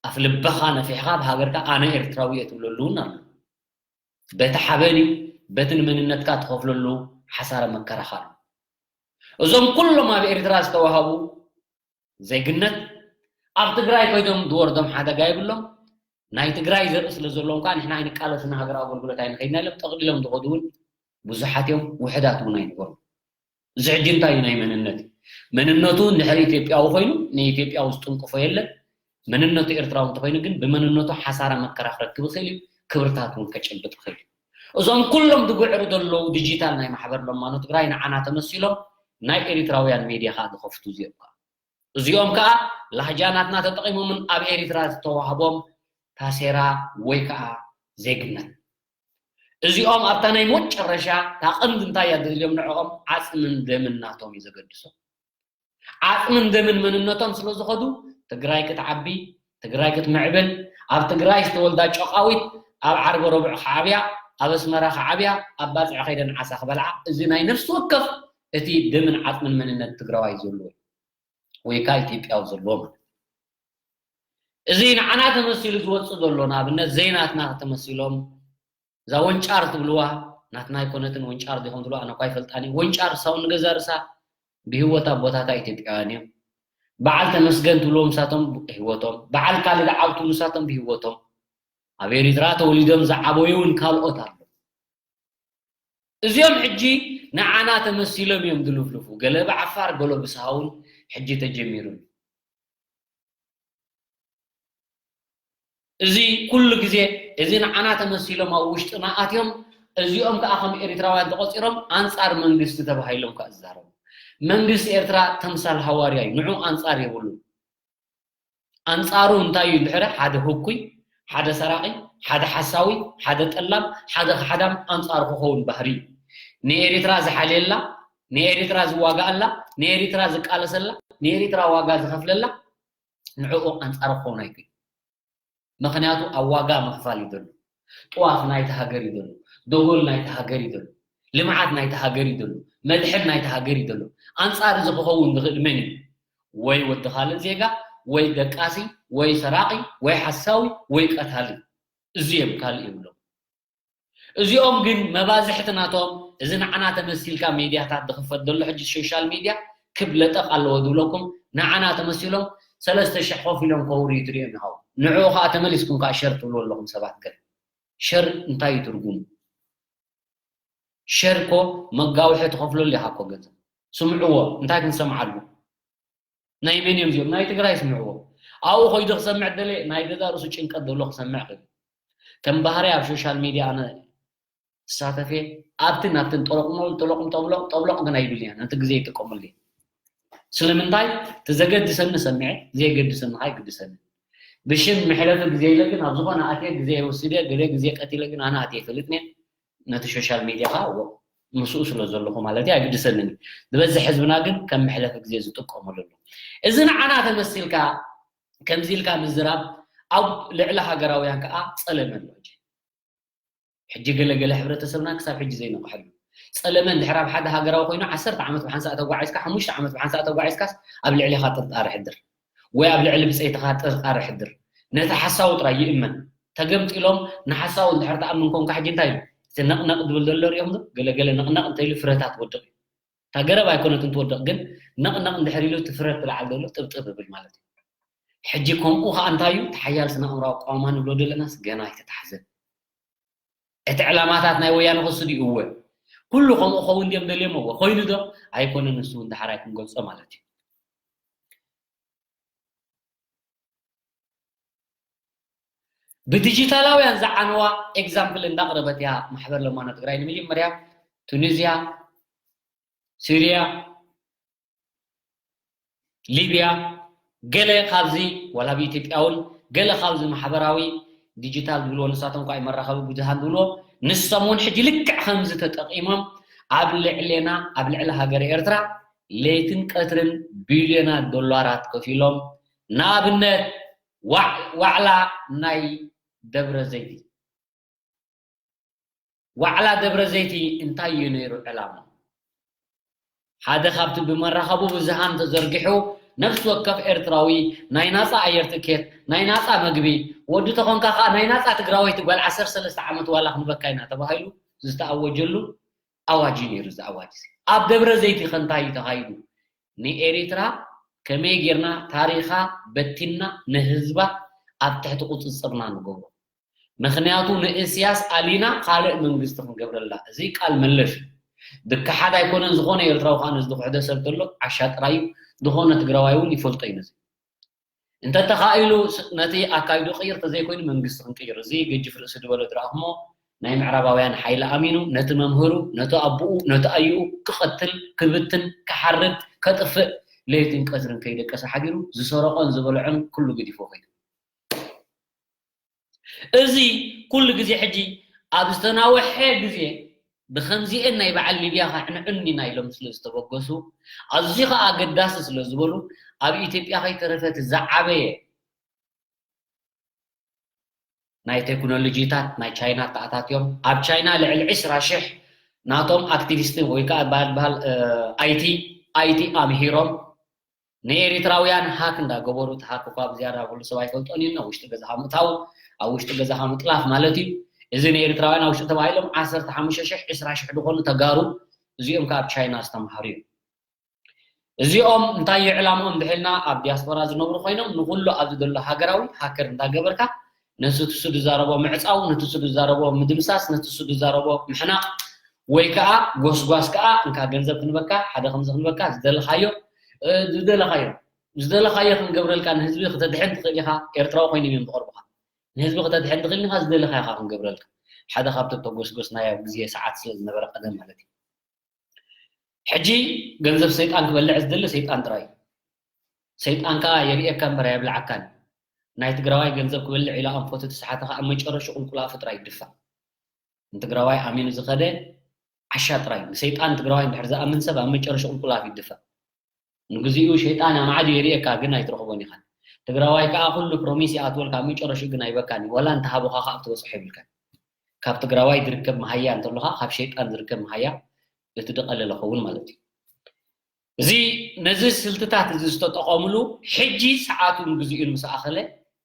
ኣፍ ልብኻ ነፊሕኻ ኣብ ሃገርካ ኣነ ኤርትራዊ እየ ትብለሉ እውን ኣሎ። በቲ ሓበን እዩ፣ በቲ ንመንነትካ ትኸፍለሉ ሓሳረ መከራኻ ኣሎ። እዞም ኩሎም ኣብ ኤርትራ ዝተዋሃቡ ዜግነት ኣብ ትግራይ ኮይኖም ዝወርዶም ሓደጋ የብሎም። ናይ ትግራይ ዘርኢ ስለ ዘለዎም ከዓ ንሕና ኣይንቃለስን ሃገራዊ ኣገልግሎት ኣይንኸይድና ኢሎም ጠቕሊሎም ዝኸዱ እውን ብዙሓት እዮም፣ ውሑዳት እውን ኣይነበሩን። እዚ ሕጂ እንታይ እዩ ናይ መንነት እዩ? መንነቱ እንድሕር ኢትዮጵያዊ ኮይኑ ንኢትዮጵያዊ ዝጥንቅፎ የለን። መንነቱ ኤርትራዊ እንተኾይኑ ግን ብመንነቱ ሓሳረ መከራ ክረክብ ይኽእል እዩ፣ ክብርታት እውን ከጭብጥ ይኽእል እዩ። እዞም ኩሎም ዝግዕሩ ዘለዉ ዲጂታል ናይ ማሕበር ለማኖ ትግራይ ንዓና ተመሲሎም ናይ ኤሪትራውያን ሜድያ ከዓ ዝኸፍቱ እዚኦም ከዓ እዚኦም ከዓ ላህጃ ናትና ተጠቒሞምን ኣብ ኤሪትራ ዝተዋህቦም ታሴራ ወይ ከዓ ዜግነት። እዚኦም ኣብታ ናይ መጨረሻ እታ ቀንዲ እንታይ እያ ዘድልዮም ንዕኦም ዓፅምን ደምን ናቶም እዩ ዘገድሶም። ዓፅምን ደምን መንነቶም ስለ ዝኸዱ ትግራይ ክትዓቢ፣ ትግራይ ክትምዕብል፣ ኣብ ትግራይ ዝተወልዳ ጨቃዊት ኣብ ዓርቢ ረቡዕ ክዓብያ፣ ኣብ ኣስመራ ክዓብያ፣ ኣብ ባፅዕ ከይደን ዓሳ ክበልዓ፣ እዚ ናይ ነፍሲ ወከፍ እቲ ደምን ዓፅምን መንነት ትግራዋይ ዘለዎ ወይ ከዓ ኢትዮጵያዊ ዘለዎ ማለት እዩ። እዚ ንዓና ተመሲሉ ዝወፅእ ዘሎ ንኣብነት ዘይናትና ተመሲሎም እዛ ወንጫር ትብልዋ ናትና ኣይኮነትን፣ ወንጫር ዲኹም ትብልዋ ኣነ እኳ ኣይፈልጣን እየ። ወንጫር ሳውን ንገዛ ርሳ ብህይወት ኣቦታታ ኢትዮጵያውያን እዮም። በዓል ተመስገን ትብልዎም ንሳቶም ብህይወቶም፣ በዓል ካልድ ዓው ትብሉ ንሳቶም ብህይወቶም። ኣብ ኤሪትራ ተወሊዶም ዝዓበዩ እውን ካልኦት ኣሎ። እዚኦም ሕጂ ንዓና ተመሲሎም እዮም ዝልፍልፉ። ገለ ብዓፋር፣ ገሎ ብሳውን ሕጂ ተጀሚሩ እዩ። እዚ ኩሉ ግዜ እዚ ንዓና ተመሲሎም ኣብ ውሽጥና ኣትዮም፣ እዚኦም ከኣ ከም ኤሪትራውያን ተቖጺሮም ኣንጻር መንግስቲ ተባሂሎም ከኣ ዝዛረቡ። መንግስቲ ኤርትራ ተምሳል ሃዋርያ እዩ፣ ንዑ ኣንጻር የብሉን። ኣንጻሩ እንታይ እዩ እንድሕር ሓደ ህኩይ፣ ሓደ ሰራቒ፣ ሓደ ሓሳዊ፣ ሓደ ጠላም፣ ሓደ ካሕዳም ኣንጻሩ ክኸውን ባህሪ እዩ። ንኤሪትራ ዝሓልየላ፣ ንኤሪትራ ዝዋጋኣላ፣ ንኤሪትራ ዝቃለሰላ፣ ንኤሪትራ ዋጋ ዝኸፍለላ ንዕኡ ኣንጻሩ ክኸውን ኣይክእል። ምኽንያቱ ኣብ ዋጋ ምኽፋል እዩ ዘሎ። ጥዋፍ ናይቲ ሃገር እዩ ዘሎ። ደጎል ናይቲ ሃገር እዩ ዘሎ። ልምዓት ናይቲ ሃገር እዩ ዘሎ፣ መድሕን ናይቲ ሃገር እዩ ዘሎ። ኣንጻር እዚ ክኸውን ዝኽእል መን እዩ? ወይ ወዲ ካልእ ዜጋ፣ ወይ ደቃሲ፣ ወይ ሰራቒ፣ ወይ ሓሳዊ፣ ወይ ቀታሊ። እዚ እዮም፣ ካልእ የብሎም። እዚኦም ግን መባዝሕቲ ናቶም፣ እዚ ንዓና ተመሲልካ ሚድያታት ዝኽፈት ዘሎ ሕጂ ሶሻል ሚድያ ክብ ለጠቕ ኣለዎ ዝብለኩም፣ ንዓና ተመሲሎም ሰለስተ ሽሕ ኮፍ ኢሎም ከውርዩ ትሪኦም ኢኻ። ንዕኡ ኸዓ ተመሊስኩም ከዓ ሸር ትብሉ ኣለኹም ሰባት። ገለ ሸር እንታይ እዩ ትርጉሙ? ሸር እኮ መጋውሒ ትኸፍለሉ ኢኻ እኮ ገንዘብ። ስምዕዎ፣ እንታይ ክንሰምዓሉ? ናይ መን እዮም እዚኦም? ናይ ትግራይ ስምዕዎ። ኣብኡ ኮይዱ ክሰምዕ ደለ ናይ ገዛ ርእሱ ጭንቀት ዘሎ ክሰምዕ ክእል። ከም ባህሪ ኣብ ሶሻል ሚድያ ኣነ ዝሳተፍ እየ። ኣብትን ኣብትን ጠሎቅሞል፣ ጠሎቅም ጠብሎቅ፣ ጠብሎቅ ግን ኣይብልን እየ። ነቲ ግዜ ይጥቀመሉ እየ። ስለምንታይ? እቲ ዘገድሰኒ ሰምዐ፣ ዘየገድሰኒ ከዓ ኣይግድሰኒ። ብሽም መሕለፊ ግዜ ኢለ ግን ኣብ ዝኾነ ኣትየ ግዜ ወሲደ፣ ገለ ግዜ ቀቲለ ግን ኣነ ኣትየ ይፈልጥን እየ። ነቲ ሶሻል ሚድያ ከዓ እዎ ምስኡ ስለ ዘለኹ ማለት እዩ፣ ኣይግድሰንን እዩ። ዝበዝሕ ህዝብና ግን ከም መሕለፊ ግዜ ዝጥቀመሉ ኣሎ። እዚ ንዓና ተመሲልካ ከምዚ ኢልካ ምዝራብ ኣብ ልዕሊ ሃገራውያን ከዓ ጸለመ ኣሎ። ሕጂ፣ ሕጂ ገለ ገለ ሕብረተሰብና ክሳብ ሕጂ ዘይነቕሐሉ ጸለመ እንድሕር ኣብ ሓደ ሃገራዊ ኮይኑ ዓሰርተ ዓመት ብሓንሳእ ተጓዒዝካ፣ ሓሙሽተ ዓመት ብሓንሳእ ተጓዒዝካስ ኣብ ልዕሊኻ ጥርጣረ ሕድር ወይ ኣብ ልዕሊ ብጸይትኻ ጥርጣረ ሕድር። ነቲ ሓሳዊ ጥራይ ይእመን። ተገምጢሎም ንሓሳዊ እንድሕር ትኣምን ኮንካ ሕጂ እንታይ እዩ? እቲ ነቕነቕ ዝብል ዘሎ ሪኦም ዶ? ገለ ገለ ነቕነቕ እንተኢሉ ፍረታት ወድቕ እዩ። እታ ገረብ ኣይኮነትን ትወድቕ፣ ግን ነቕነቕ እንድሕር ኢሉ እቲ ፍረት ብላዕሊ ዘሎ ጥብጥብ ይብል ማለት እዩ። ሕጂ ከምኡ ኸዓ እንታይ እዩ? እቲ ሓያል ስነ ኣእምራዊ ኣቃውማ ንብሎ ዘለናስ ገና ኣይተታሕዘን። እቲ ዕላማታት ናይ ወያነ ክሱ ድዩ? እወ። ኩሉ ከምኡ ኸውን ድዮም ደልዮም? እወ። ኮይኑ ዶ? ኣይኮነን። ንሱ እውን ደሓር ኣይክንገልጾ ማለት እዩ። ብዲጂታላውያን ዝዓነዋ ኤግዛምፕል እንዳቕረበት እያ ማሕበር ለማኖ ትግራይ። ንመጀመርያ ቱኒዝያ፣ ሲርያ፣ ሊብያ፣ ገለ ካብዚ ዋላ ኣብ ኢትዮጵያ እውን ገለ ካብዚ ማሕበራዊ ዲጂታል ዝብልዎ ንሳቶም እኳ መራኸቢ ብዙሃን ዝብልዎ ንሶም እውን ሕጂ ልክዕ ከምዚ ተጠቒሞም ኣብ ልዕሌና ኣብ ልዕሊ ሃገረ ኤርትራ ለይትን ቀትርን ቢልዮናት ዶላራት ከፊሎም ንኣብነት ዋዕ- ዋዕላ ናይ ደብረ ዘይቲ ዋዕላ ደብረ ዘይቲ እንታይ እዩ ነይሩ ዕላማ? ሓደ ካብቲ ብመራኸቡ ብዙሃን ተዘርጊሑ ነፍሲ ወከፍ ኤርትራዊ ናይ ናፃ ኣየር ትኬት፣ ናይ ናፃ መግቢ፣ ወዲ ተኾንካ ከዓ ናይ ናፃ ትግራወይቲ ጓል ዓሰርተ ሰለስተ ዓመት ዋላ ክንበካ ኢና ተባሂሉ ዝተኣወጀሉ ኣዋጅ እዩ ነይሩ። እዚ ኣዋጅ እዚ ኣብ ደብረ ዘይቲ ከ እንታይ እዩ ተኻይዱ? ንኤሪትራ ከመይ ጌርና ታሪኻ በቲንና ንህዝባ ኣብ ትሕቲ ቁፅፅርና ንገብሮ? ምኽንያቱ ንእስያስ ኣሊና ካልእ መንግስቲ ክንገብረላ፣ እዚ ቃል መለሽ እዩ። ድከሓድ ኣይኮነን፣ ዝኾነ ኤርትራዊ ከዓ ነዚ ዝኽሕዶ ሰብ ተሎ ዓሻ ጥራይ እዩ። ዝኾነ ትግራዋይ እውን ይፈልጦ እዩ ነዚ። እንተተኻኢሉ ስ- ነቲ ኣካይዱ ቅይር ተዘይኮይኑ መንግስቲ ክንቅይር፣ እዚ ገጅፍ ርእሲ ድበሎ ድረኣኹሞ ናይ ምዕራባውያን ሓይሊ ኣሚኑ ነቲ መምህሩ፣ ነቲ ኣቦኡ፣ ነቲ ኣዩኡ ክቐትል፣ ክብትን፣ ክሓርድ፣ ከጥፍእ ለይትን ቀትርን ከይደቀሰ ሓዲሩ ዝሰረቐን ዝበልዖን ኩሉ ገዲፎ ከይዱ። እዚ ኩሉ ግዜ ሕጂ ኣብ ዝተናወሐ ግዜ ብኸምዚኤን ናይ በዓል ሊብያ ከዕንዑኒ ኢና ኢሎም ስለ ዝተበገሱ፣ ኣዝዩ ኸኣ ኣገዳሲ ስለ ዝበሉ፣ ኣብ ኢትዮጵያ ከይተረፈ እቲ ዝዓበየ ናይ ቴክኖሎጂታት ናይ ቻይና ተኣታትዮም። ኣብ ቻይና ልዕሊ ዕስራ ሽሕ ናቶም ኣክቲቪስት ወይ ከኣ በሃል በሃል፣ እ፣ ኣይቲ፣ ኣይቲ ኣምሂሮም ንኤሪትራውያን ሃክ እንዳገበሩ፣ እቲ ሃክ እኳ ብዝያዳ ኩሉ ሰብ ኣይፈልጦን እዩ፣ ኣብ ውሽጢ ገዛኻ ምእታው፣ ኣብ ውሽጢ ገዛኻ ምጥላፍ ማለት እዩ። እዚ ንኤሪትራውያን ኣብ ውሽጢ ተባሂሎም ዓሰርተ ሓሙሽተ ሽሕ፣ ዕስራ ሽሕ ዝኾኑ ተጋሩ፣ እዚኦም ከኣ ኣብ ቻይና ዝተምሃሩ እዮም። እዚኦም እንታይ እዩ ዕላምኦም እንድሕልና ኣብ ዲያስፖራ ዝነብሩ ኮይኖም፣ ንኹሉ ኣብዚ ዘሎ ሃገራዊ ሃከር እንዳገበርካ ነቲ እሱ ዝዛረቦ ምዕጻው፣ ነቲ እሱ ዝዛረቦ ምድምሳስ፣ ነቲ እሱ ዝዛረቦ ምሕናቕ፣ ወይ ከኣ ጎስጓስ ከኣ እንካ ገንዘብ ክንበካ፣ ሓደ ከምዚ ክንበካ፣ ዝደለኻዮ፣ እ፣ ዝደለኻዮ፣ ዝደለኻዮ ክንገብረልካ፣ ንህዝቢ ክተድሕን ትኽእል ኢኻ፣ ኤርትራዊ ኮይኖም እዮም ዝቐርቡኻ። ንህዝቢ ክተድሕን ትኽእል ኢኻ፣ ዝደለኻዮ ኢኻ ክንገብረልካ። ሓደ ካብቲ እተጎስጎስናዮ ግዜ ሰዓት ስለ ዝነበረ ቀደም ማለት እዩ። ሕጂ ገንዘብ ሰይጣን ክበልዕ ዝደሊ ሰይጣን ጥራይ እዩ። ሰይጣን ከኣ የርእየካ እምበር ኣየብልዓካን እዩ። ናይ ትግራዋይ ገንዘብ ክበልዕ ኢሉ ኣንፈቱ ተሰሓተ ከኣ ኣብ መጨረሹ ቁልቁል ኣፉ ጥራይ ይድፋእ። ንትግራዋይ ኣሚኑ ዝኸደ ዓሻ ጥራይ እዩ። ንሰይጣን ትግራዋይ እንድሕር ዝኣምን ሰብ ኣብ መጨረሹ ቁልቁል ኣፉ ይድፋእ። ንግዚኡ ሸይጣን ኣማዕድዩ የርእየካ፣ ግን ኣይትረኽቦን ኢኻን። ትግራዋይ ከኣ ኩሉ ፕሮሚስ ይኣትወልካ፣ ኣብ መጨረሽኡ ግን ኣይበካን እዩ። ዋላ እንተሃቡኻ ከኣ ክትበጽሖ የብልካን። ካብ ትግራዋይ ዝርከብ መሃያ እንተሎኻ ካብ ሸይጣን ዝርከብ መሃያ እቲ ዝቐለለ ኸውን ማለት እዩ። እዚ ነዚ ስልትታት እዚ ዝተጠቐምሉ ሕጂ ሰዓቱን ግዜኡን ምስ ኣኸለ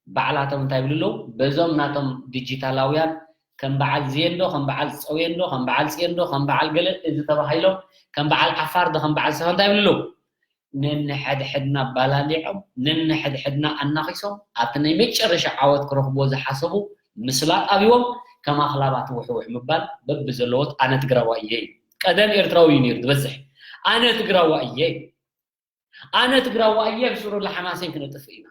ባዕላቶም እንታይ ይብሉ ኣለዉ? በዞም ናቶም ዲጂታላውያን ከም በዓል ዝየንዶ ከም በዓል ዝፀውየንዶ ከም በዓል ፅየንዶ ከም በዓል ገለ እዚ ተባሂሎም ከም በዓል ዓፋር ዶ ከም በዓል ሰፈ እንታይ ይብሉ ኣለዉ? ነንሕድሕድና ኣባላሊዖም ነንሕድሕድና ኣናኺሶም ኣብቲ ናይ መጨረሻ ዓወት ክረኽብዎ ዝሓሰቡ ምስላ ጣቢቦም ከም ኣኽላባት ውሕውሕ ምባል በብዘለዎት ኣነ ትግራዋይ እየ እዩ። ቀደም ኤርትራዊ እዩ ነይሩ ዝበዝሕ። ኣነ ትግራዋይ እየ እዩ። ኣነ ትግራዋይ እየ ብስሩ ለሓማሴን ክነጥፍእ ኢና።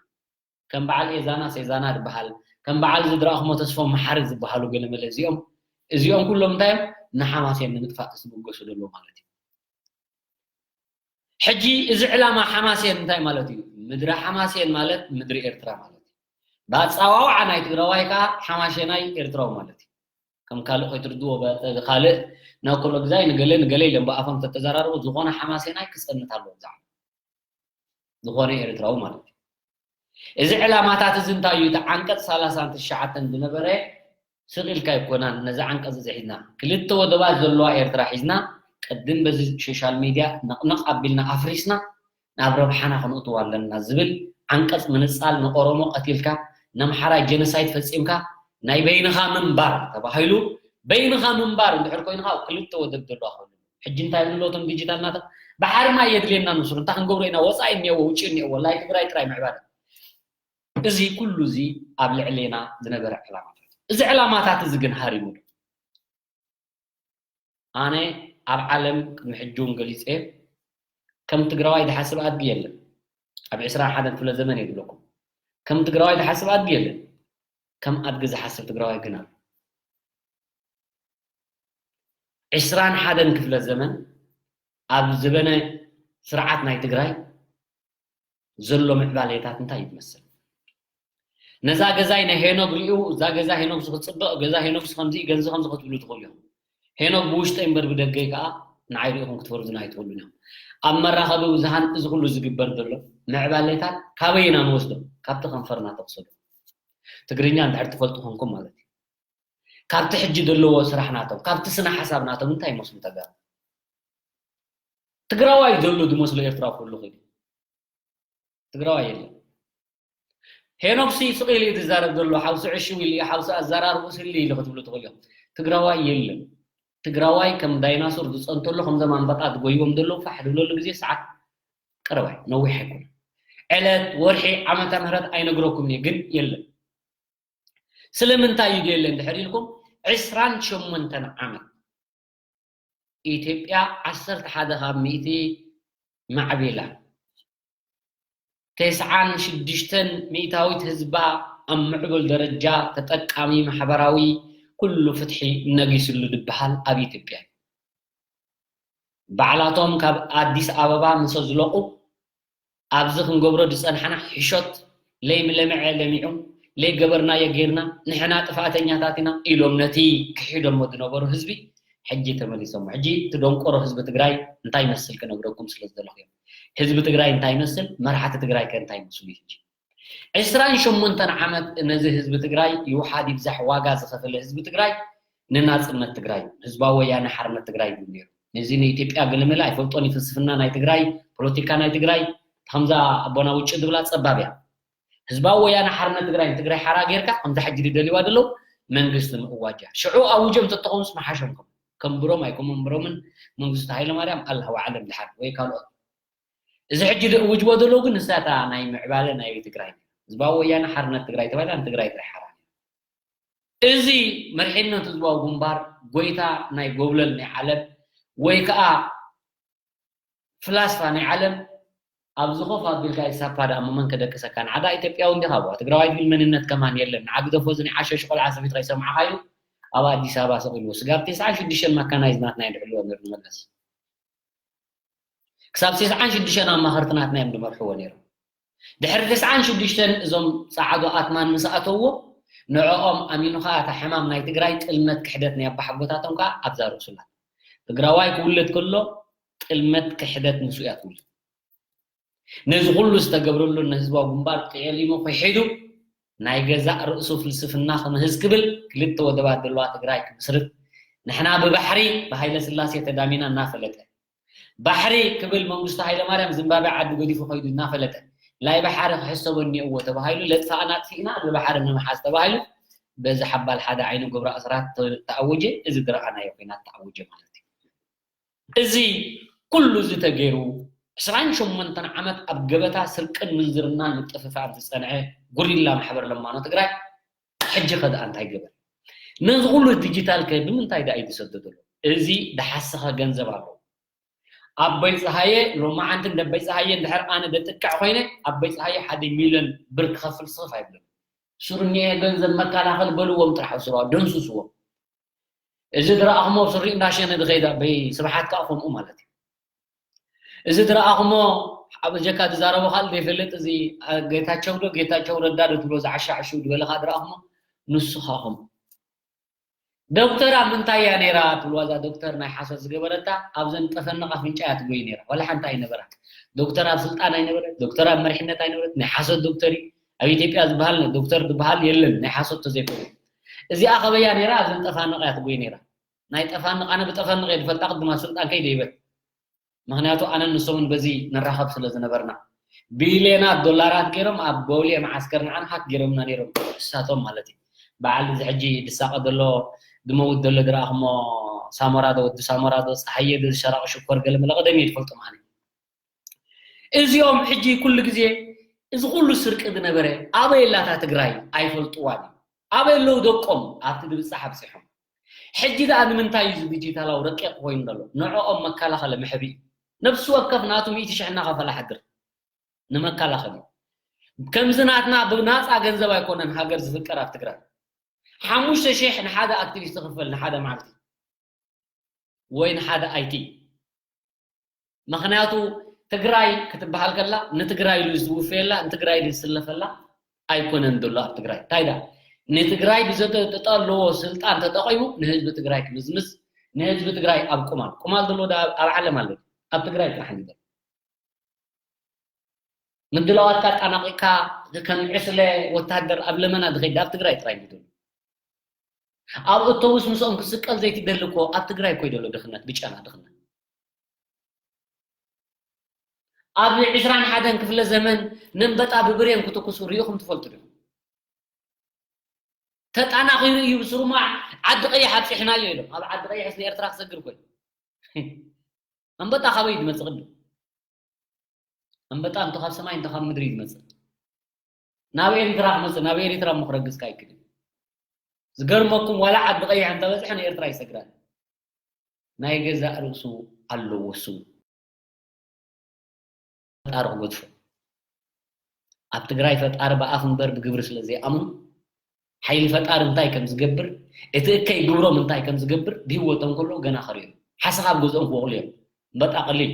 ከም በዓል ኤዛና ሴዛና ዝበሃል ከም በዓል ዝድረእኹሞ ተስፎም መሓሪ ዝበሃሉ ገለመለ እዚኦም እዚኦም ኩሎም እንታይ እዮም ንሓማሴን ንምጥፋእ ዝብገሱ ዘለዉ ማለት እዩ። ሕጂ እዚ ዕላማ ሓማሴን እንታይ ማለት እዩ? ምድሪ ሓማሴን ማለት ምድሪ ኤርትራ ማለት እዩ። ብኣፀዋውዓ ናይ ትግራዋይ ከዓ ሓማሸናይ ኤርትራዊ ማለት እዩ። ከም ካልእ ከይትርድዎ ካልእ ናይ ኮሎ ግዛይ ንገለ ንገለ ኢሎም ብኣፎም ተተዘራርቡ ዝኾነ ሓማሴናይ ክፀንት ኣለዎ ብዛዕባ ዝኾነ ኤርትራዊ ማለት እዩ። እዚ ዕላማታት እዚ እንታይ እዩ? እቲ ዓንቀፅ ሰላሳን ትሽዓተን ዝነበረ ስቕ ኢልካ ኣይኮናን ነዚ ዓንቀፅ እዚ ሒዝና ክልተ ወደባት ዘለዋ ኤርትራ ሒዝና ቅድም በዚ ሶሻል ሚድያ ነቕነቕ ኣቢልና ኣፍሪስና ናብ ረብሓና ክነእትዎ ኣለና ዝብል ዓንቀፅ ምንፃል ንኦሮሞ ቀቲልካ ነምሓራይ ጀኖሳይድ ፈፂምካ ናይ በይንኻ ምንባር ተባሂሉ በይንኻ ምንባር እንድሕር ኮይንካ ክልተ ወደብ ዘለዋ ኮይኑ ሕጂ እንታይ ይብሉ ኣለዉ እቶም ዲጂታል ናታ ባሕሪ ማይ የድልየና ንስሩ እንታይ ክንገብሮ ኢና ወፃኢ እኒአዎ ውጭ እኒአዎ ላይ ትግራይ ጥራይ ምዕባለ እዚ ኩሉ እዚ ኣብ ልዕሌና ዝነበረ ዕላማታት እዚ ዕላማታት እዚ ግን ሃሪሙ ዶ ኣነ ኣብ ዓለም ቅድሚ ሕጂ እውን ገሊፀ ከም ትግራዋይ ዝሓስብ ኣድጊ የለን ኣብ ዕስራ ሓደን ክፍለ ዘመን እየ ዝብለኩም ከም ትግራዋይ ዝሓስብ ኣድጊ የለን ከም ኣድጊ ዝሓስብ ትግራዋይ ግን ኣሎ ዕስራን ሓደን ክፍለ ዘመን ኣብ ዝበነ ስርዓት ናይ ትግራይ ዘሎ ምዕባሌታት እንታይ እዩ ዝመስል? ነዛ ገዛይ ናይ ሄኖግ ሪኡ እዛ ገዛ ሄኖግ ዝክፅብቕ ገዛ ሄኖግ ከምዚ ገንዚ ከምዚ ክትብሉ ትኽእሉ እዮም። ሄኖግ ብውሽጠይ እምበር ብደገይ ከዓ ንዓይ ሪኢኹም ክትፈርዱን ኣይትኽእሉን እዮም። ኣብ መራኸቢ ብዙሃን እዚ ኩሉ ዝግበር ዘሎ ምዕባሌታት ካበይ ኢና ንወስዶ? ካብቲ ከንፈርና ተወሰዶ። ትግርኛ እንድሕር ትፈልጡ ኮንኩም ማለት እዩ። ካብቲ ሕጂ ዘለዎ ስራሕ ናቶም ካብቲ ስነ ሓሳብ ናቶም እንታይ ይመስሉ ተጋሩ? ትግራዋይ ዘሎ ዝመስሎ ኤርትራዊ ክህሉ ክእል ትግራዋይ የለን። ሄኖክሲ ስቕ ኢሉ እዩ ዝዛረብ ዘሎ ሓውሲ ዕሽው ኢሉ እዩ ሓውሲ ኣዘራርቡ ስሊ ኢሉ ክትብሉ ትኽእሉ እዮም። ትግራዋይ የለን። ትግራዋይ ከም ዳይናሶር ዝፀንተሎ ከምዞም ኣንበጣ ዝጎይቦም ዘለዉ ፋሕ ዝብለሉ ግዜ ሰዓት ቀረባይ ነዊሕ ኣይኮነ ዕለት ወርሒ ዓመተ ምህረት ኣይነግረኩም እየ ግን የለን ስለምንታይ እዩ የለን ድሕር ኢልኩም ዕስራን ሸሞንተን ዓመት ኢትዮጵያ ዓሰርተ ሓደ ካብ ሚእቲ ማዕቢላ ተስዓን ሽዱሽተን ሚእታዊት ህዝባ ኣብ ምዕቡል ደረጃ ተጠቃሚ ማሕበራዊ ኩሉ ፍትሒ ነጊስሉ ዝበሃል ኣብ ኢትዮጵያ እዩ። ባዕላቶም ካብ ኣዲስ ኣበባ ምስ ኣዝለቑ ኣብዚ ክንገብሮ ዝፀናሕና ሕሾት ለይምለምዐ ለሚዑ ለይገበርናዮ ጌርና ንሕና ጥፍኣተኛታት ኢና ኢሎም ነቲ ክሒዶሞ ዝነበሩ ህዝቢ ሕጂ ተመሊሶሞ። ሕጂ እቲ ደንቆሮ ህዝቢ ትግራይ እንታይ ይመስል ክነግረኩም ስለ ዝደለኹ እዮም። ህዝቢ ትግራይ እንታይ ይመስል፣ መራሕቲ ትግራይ ከ እንታይ ይመስሉ? ሕጂ ዕስራን ሸሞንተን ዓመት ነዚ ህዝቢ ትግራይ ይውሓድ ይብዛሕ ዋጋ ዝኸፈለ ህዝቢ ትግራይ ንናፅነት ትግራይ ህዝባዊ ወያነ ሓርነት ትግራይ ይብል ነይሩ። ነዚ ንኢትዮጵያ ገለመለ ኣይፈልጦን እዩ ፍልስፍና ናይ ትግራይ ፖለቲካ ናይ ትግራይ ከምዛ ኣቦና ውጭ ዝብላ ፀባብ እያ። ህዝባዊ ወያነ ሓርነት ትግራይ ንትግራይ ሓራ ጌርካ ከምዛ ሕጂ ዝደልይዋ ዘለዉ መንግስቲ ምእዋጅ እያ። ሽዑ ኣውጆም ተተኾኑስ ምሓሸም ከም ከም ብሮም ኣይኮመን ብሮምን መንግስቱ ሃይለማርያም ኣላሁ ኣዕለም ድሓር ወይ ካልኦት እዚ ሕጂ ዝእውጅዎ ዘለዉ ግን ንሳታ ናይ ምዕባለ ናይ ትግራይ ህዝባዊ ወያነ ሓርነት ትግራይ ተባሂላ ንትግራይ ጥራሕ ሓራ እዚ መርሒነት ህዝባዊ ግንባር ጎይታ ናይ ጎብለል ናይ ዓለም ወይ ከዓ ፍላስፋ ናይ ዓለም ኣብዚ ኮፍ ኣቢልካ ኢሳፓ ደኣ መመን ከደቅሰካ ንዓዳ ኢትዮጵያዊ እንዲኻ ዋ ትግራዋይ ዝብል መንነት ከማን የለን ንዓ ግደፎ እዚ ናይ ዓሸሽ ቆልዓ ሰፊትካ ይሰምዓኻ ኢሉ ኣብ ኣዲስ ኣበባ ሰቂልዎ ስጋብ ተስዓን ሽዱሽተን መካናይዝ ናትና እዩ ድሕልዎ ነይሩ ንመለስ ክሳብ ተስዓን ሽዱሽተን ኣማኸርቲ ናትና እዮም ዝመርሕዎ ነይሮም ድሕሪ ተስዓን ሽዱሽተን እዞም ፃዓዱ ኣትማን ምስ ኣተውዎ ንዕኦም ኣሚኑ ከዓ እታ ሕማም ናይ ትግራይ ጥልመት ክሕደት ናይ ኣባሓጎታቶም ከዓ ኣብዛ ርእሱላ ትግራዋይ ክውለድ ከሎ ጥልመት ክሕደት ምስኡ እያ ትውለድ ነዚ ኩሉ ዝተገብረሉ ንህዝባዊ ግንባር ተየሊሙ ክሒዱ ናይ ገዛእ ርእሱ ፍልስፍና ክምህዝ ክብል ክልተ ወደባት ዘለዋ ትግራይ ክምስርት፣ ንሕና ብባሕሪ ብሃይለ ስላሴ ተዳሚና እናፈለጠ፣ ባሕሪ ክብል መንግስቱ ሃይለማርያም ዝምባብያ ዓዲ ገዲፉ ከይዱ እናፈለጠ፣ ናይ ባሕሪ ክሕሰቦ እኒኦዎ ተባሂሉ ለጥፋእና ኣጥፊእና ንባሕሪ ንምሓዝ ተባሂሉ በዚ ሓባል ሓደ ዓይኒ ገብሩ ኣስራት ተኣወጀ። እዚ ዝረኣናዮ ኩናት ተኣወጀ ማለት እዩ። እዚ ኩሉ እዚ ተገይሩ ዕስራን ሸሞንተን ዓመት ኣብ ገበታ ስርቅን ምንዝርናን ምጥፍፋእን ዝጸንዐ ጉሪላ ማሕበር ለማኖ ትግራይ ሕጂ ከ ደኣ እንታይ ገበር? ነዚ ኩሉ ዲጂታል ከ ብምንታይ ደኣ እዩ ዝሰዶ ዘሎ? እዚ ደሓስኸ ገንዘብ ኣሎ። ኣቦይ ፀሃየ ሎማዓንቲ እንደ ኣቦይ ፀሃየ እንድሕር ኣነ ደጥቅዕ ኮይነ ኣቦይ ፀሃየ ሓደ ሚልዮን ብር ክኸፍል ስኽፍ ኣይብልን። ስሩ እኒአ ገንዘብ መከላኸሊ በልዎም ጥራሕ ስዋ ደምስስዎም። እዚ ዝረኣኹሞ ስሪ እንዳሸነ ዝኸይድ ኣቦይ ስብሓት ከዓ ከምኡ ማለት እዩ። እዚ ዝረኣኹሞ ኣብ ጀካ ዝዛረቦ ካልእ ዘይፈልጥ እዚ ጌታቸው ዶ ጌታቸው ረዳ ዶ ትብሎ ዝዓሻዕሹ ዝበለ ከዓ ዝረኣኹሞ ንሱ ከዓ ከምኡ። ዶክተር ኣብ ምንታይ እያ ነይራ ትብልዋ? እዛ ዶክተር ናይ ሓሶት ዝገበረታ ኣብዘን ጠፈንቕ ኣፍንጫ እያ ትጎይ ነይራ። ዋላ ሓንቲ ኣይነበራን። ዶክተር ኣብ ስልጣን ኣይነበረት፣ ዶክተር ኣብ መሪሕነት ኣይነበረት። ናይ ሓሶት ዶክተር እዩ። ኣብ ኢትዮጵያ ዝበሃል ዶክተር ዝበሃል የለን ናይ ሓሶት ተዘይኮይኑ። እዚኣ ከበያ ነይራ ኣብዘን ጠፋንቕ እያ ትጎይ ነይራ። ናይ ጠፋንቕ ኣነ ብጠፈንቕ እየ ዝፈልጣ ቅድም ኣብ ስልጣን ከይደ ይበል። ምኽንያቱ ኣነን ንሶምን በዚ ንራኸብ ስለ ዝነበርና ቢልዮናት ዶላራት ገይሮም ኣብ ቦሌ መዓስከር ንዓና ሃክ ገይሮምና ነይሮም እሳቶም ማለት እዩ። በዓል እዚ ሕጂ ዝሳቐ ዘሎ ዝመውት ዘሎ ዝረኣኹሞ ሳሞራ ዶ ወዲ ሳሞራ ዶ ፀሃየ ዶ ዝሸራቕ ሽኮር ገለ መለ ቀደም እየ ዝፈልጦም ኣነ። እዚኦም ሕጂ ኩሉ ግዜ እዚ ኩሉ ስርቂ ዝነበረ ኣበይ ኣላታ ትግራይ ኣይፈልጥዋን እዩ። ኣበይ ኣለዉ ደቆም ኣብቲ ድብፃሕ ኣብፂሖም። ሕጂ ደኣ ንምንታይ እዩ እዚ ዲጂታላዊ ረቂቕ ኮይኑ ዘሎ? ንዕኦም መከላኸሊ መሕብኢ ነፍሲ ወከፍ ናቱ ሚእቲ ሽሕ እናኸፈለ ሓድር ንመከላኸሊ። ከምዚ ናትና ብናፃ ገንዘብ ኣይኮነን ሃገር ዝፍቀር ኣብ ትግራይ። ሓሙሽተ ሽሕ ንሓደ ኣክቲቪስት ክፈል ንሓደ መዓልቲ ወይ ንሓደ ኣይቲ። ምኽንያቱ ትግራይ ክትበሃል ከላ ንትግራይ ኢሉ ዝውፈየላ ንትግራይ ኢሉ ዝስለፈላ ኣይኮነን ዘሎ ኣብ ትግራይ። እንታይ ዳ ንትግራይ ብዘጠጠ ኣለዎ ስልጣን ተጠቒሙ ንህዝቢ ትግራይ ክምዝምዝ ንህዝቢ ትግራይ ኣብ ቁማል ቁማል ዘሎ ዳ ኣብ ዓለም ኣሎ ኣብ ትግራይ ጥራሕ እንዲ ምድላዋትካ ኣጣናቒቕካ ከም ዕስለ ወታደር ኣብ ለመና ዝኸይድ ኣብ ትግራይ ጥራይ እዩ ዘሎ። ኣብ ኣውቶቡስ ምስኦም ክስቀል ዘይትደሊ እኮ ኣብ ትግራይ እኮ እዩ ዘሎ ድኽነት፣ ብጨና ድኽነት። ኣብ ዕስራን ሓደን ክፍለ ዘመን ነንበጣ ብብሬን ክትኩሱ ሪኢኹም ትፈልጡ ዲኹም? ተጣናኺሩ እዩ ብስሩማ ዓዲ ቀይሕ ኣብፂሕናዮ ኢሎም። ኣብ ዓዲ ቀይሕስ ንኤርትራ ክሰግር ኮይኑ ኣንበጣ ካበይ ዝመፅእ ቅድም? ኣንበጣ እንተ ካብ ሰማይ እንተ ካብ ምድሪ ዝመፅእ ናብ ኤሪትራ ክመፅእ ናብ ኤሪትራ እሞ ክረግፅካ ኣይክልን። ዝገርመኩም ዋላ ዓዲ ቀይሕ እንተበፅሐ ንኤርትራ ይሰግዳል። ናይ ገዛእ ርእሱ ኣለዎ ስሙ። ፈጣሪ ክገድፎ ኣብ ትግራይ ፈጣሪ ብኣፍ እምበር ብግብሪ ስለ ዘይኣምኑ ሓይሊ ፈጣሪ እንታይ ከም ዝገብር እቲ እከይ ግብሮም እንታይ ከም ዝገብር ብህይወቶም ከለዉ ገና ከርእዮም ሓሰኻ ኣብ ገዝኦም ክወቕሉ እዮም። በጣ ቀሊል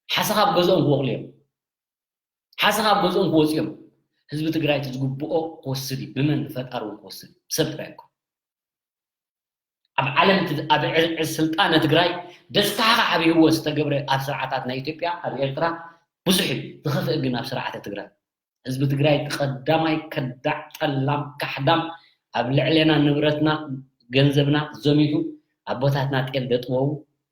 ሓሰኻ ኣብ ገዝኦም ክወቕሉ እዮም። ሓሰኻ ኣብ ገዝኦም ክወፁ እዮም። ህዝቢ ትግራይ እቲ ዝግብኦ ክወስድ እዩ። ብመን ብፈጣሪ እውን ክወስድ እዩ። ብሰብ ጥራይ እኮ ኣብ ዓለም ኣብ ስልጣነ ትግራይ ደስካሕካ ዓብይዎ ዝተገብረ ኣብ ስርዓታት ናይ ኢትዮጵያ ኣብ ኤርትራ ብዙሕ እዩ። ዝኸፍእ ግን ኣብ ስርዓተ ትግራይ ህዝቢ ትግራይ እቲ ቀዳማይ ከዳዕ ጠላም ካሕዳም ኣብ ልዕሌና ንብረትና ገንዘብና ዘሚቱ ኣቦታትና ጤል ደጥበቡ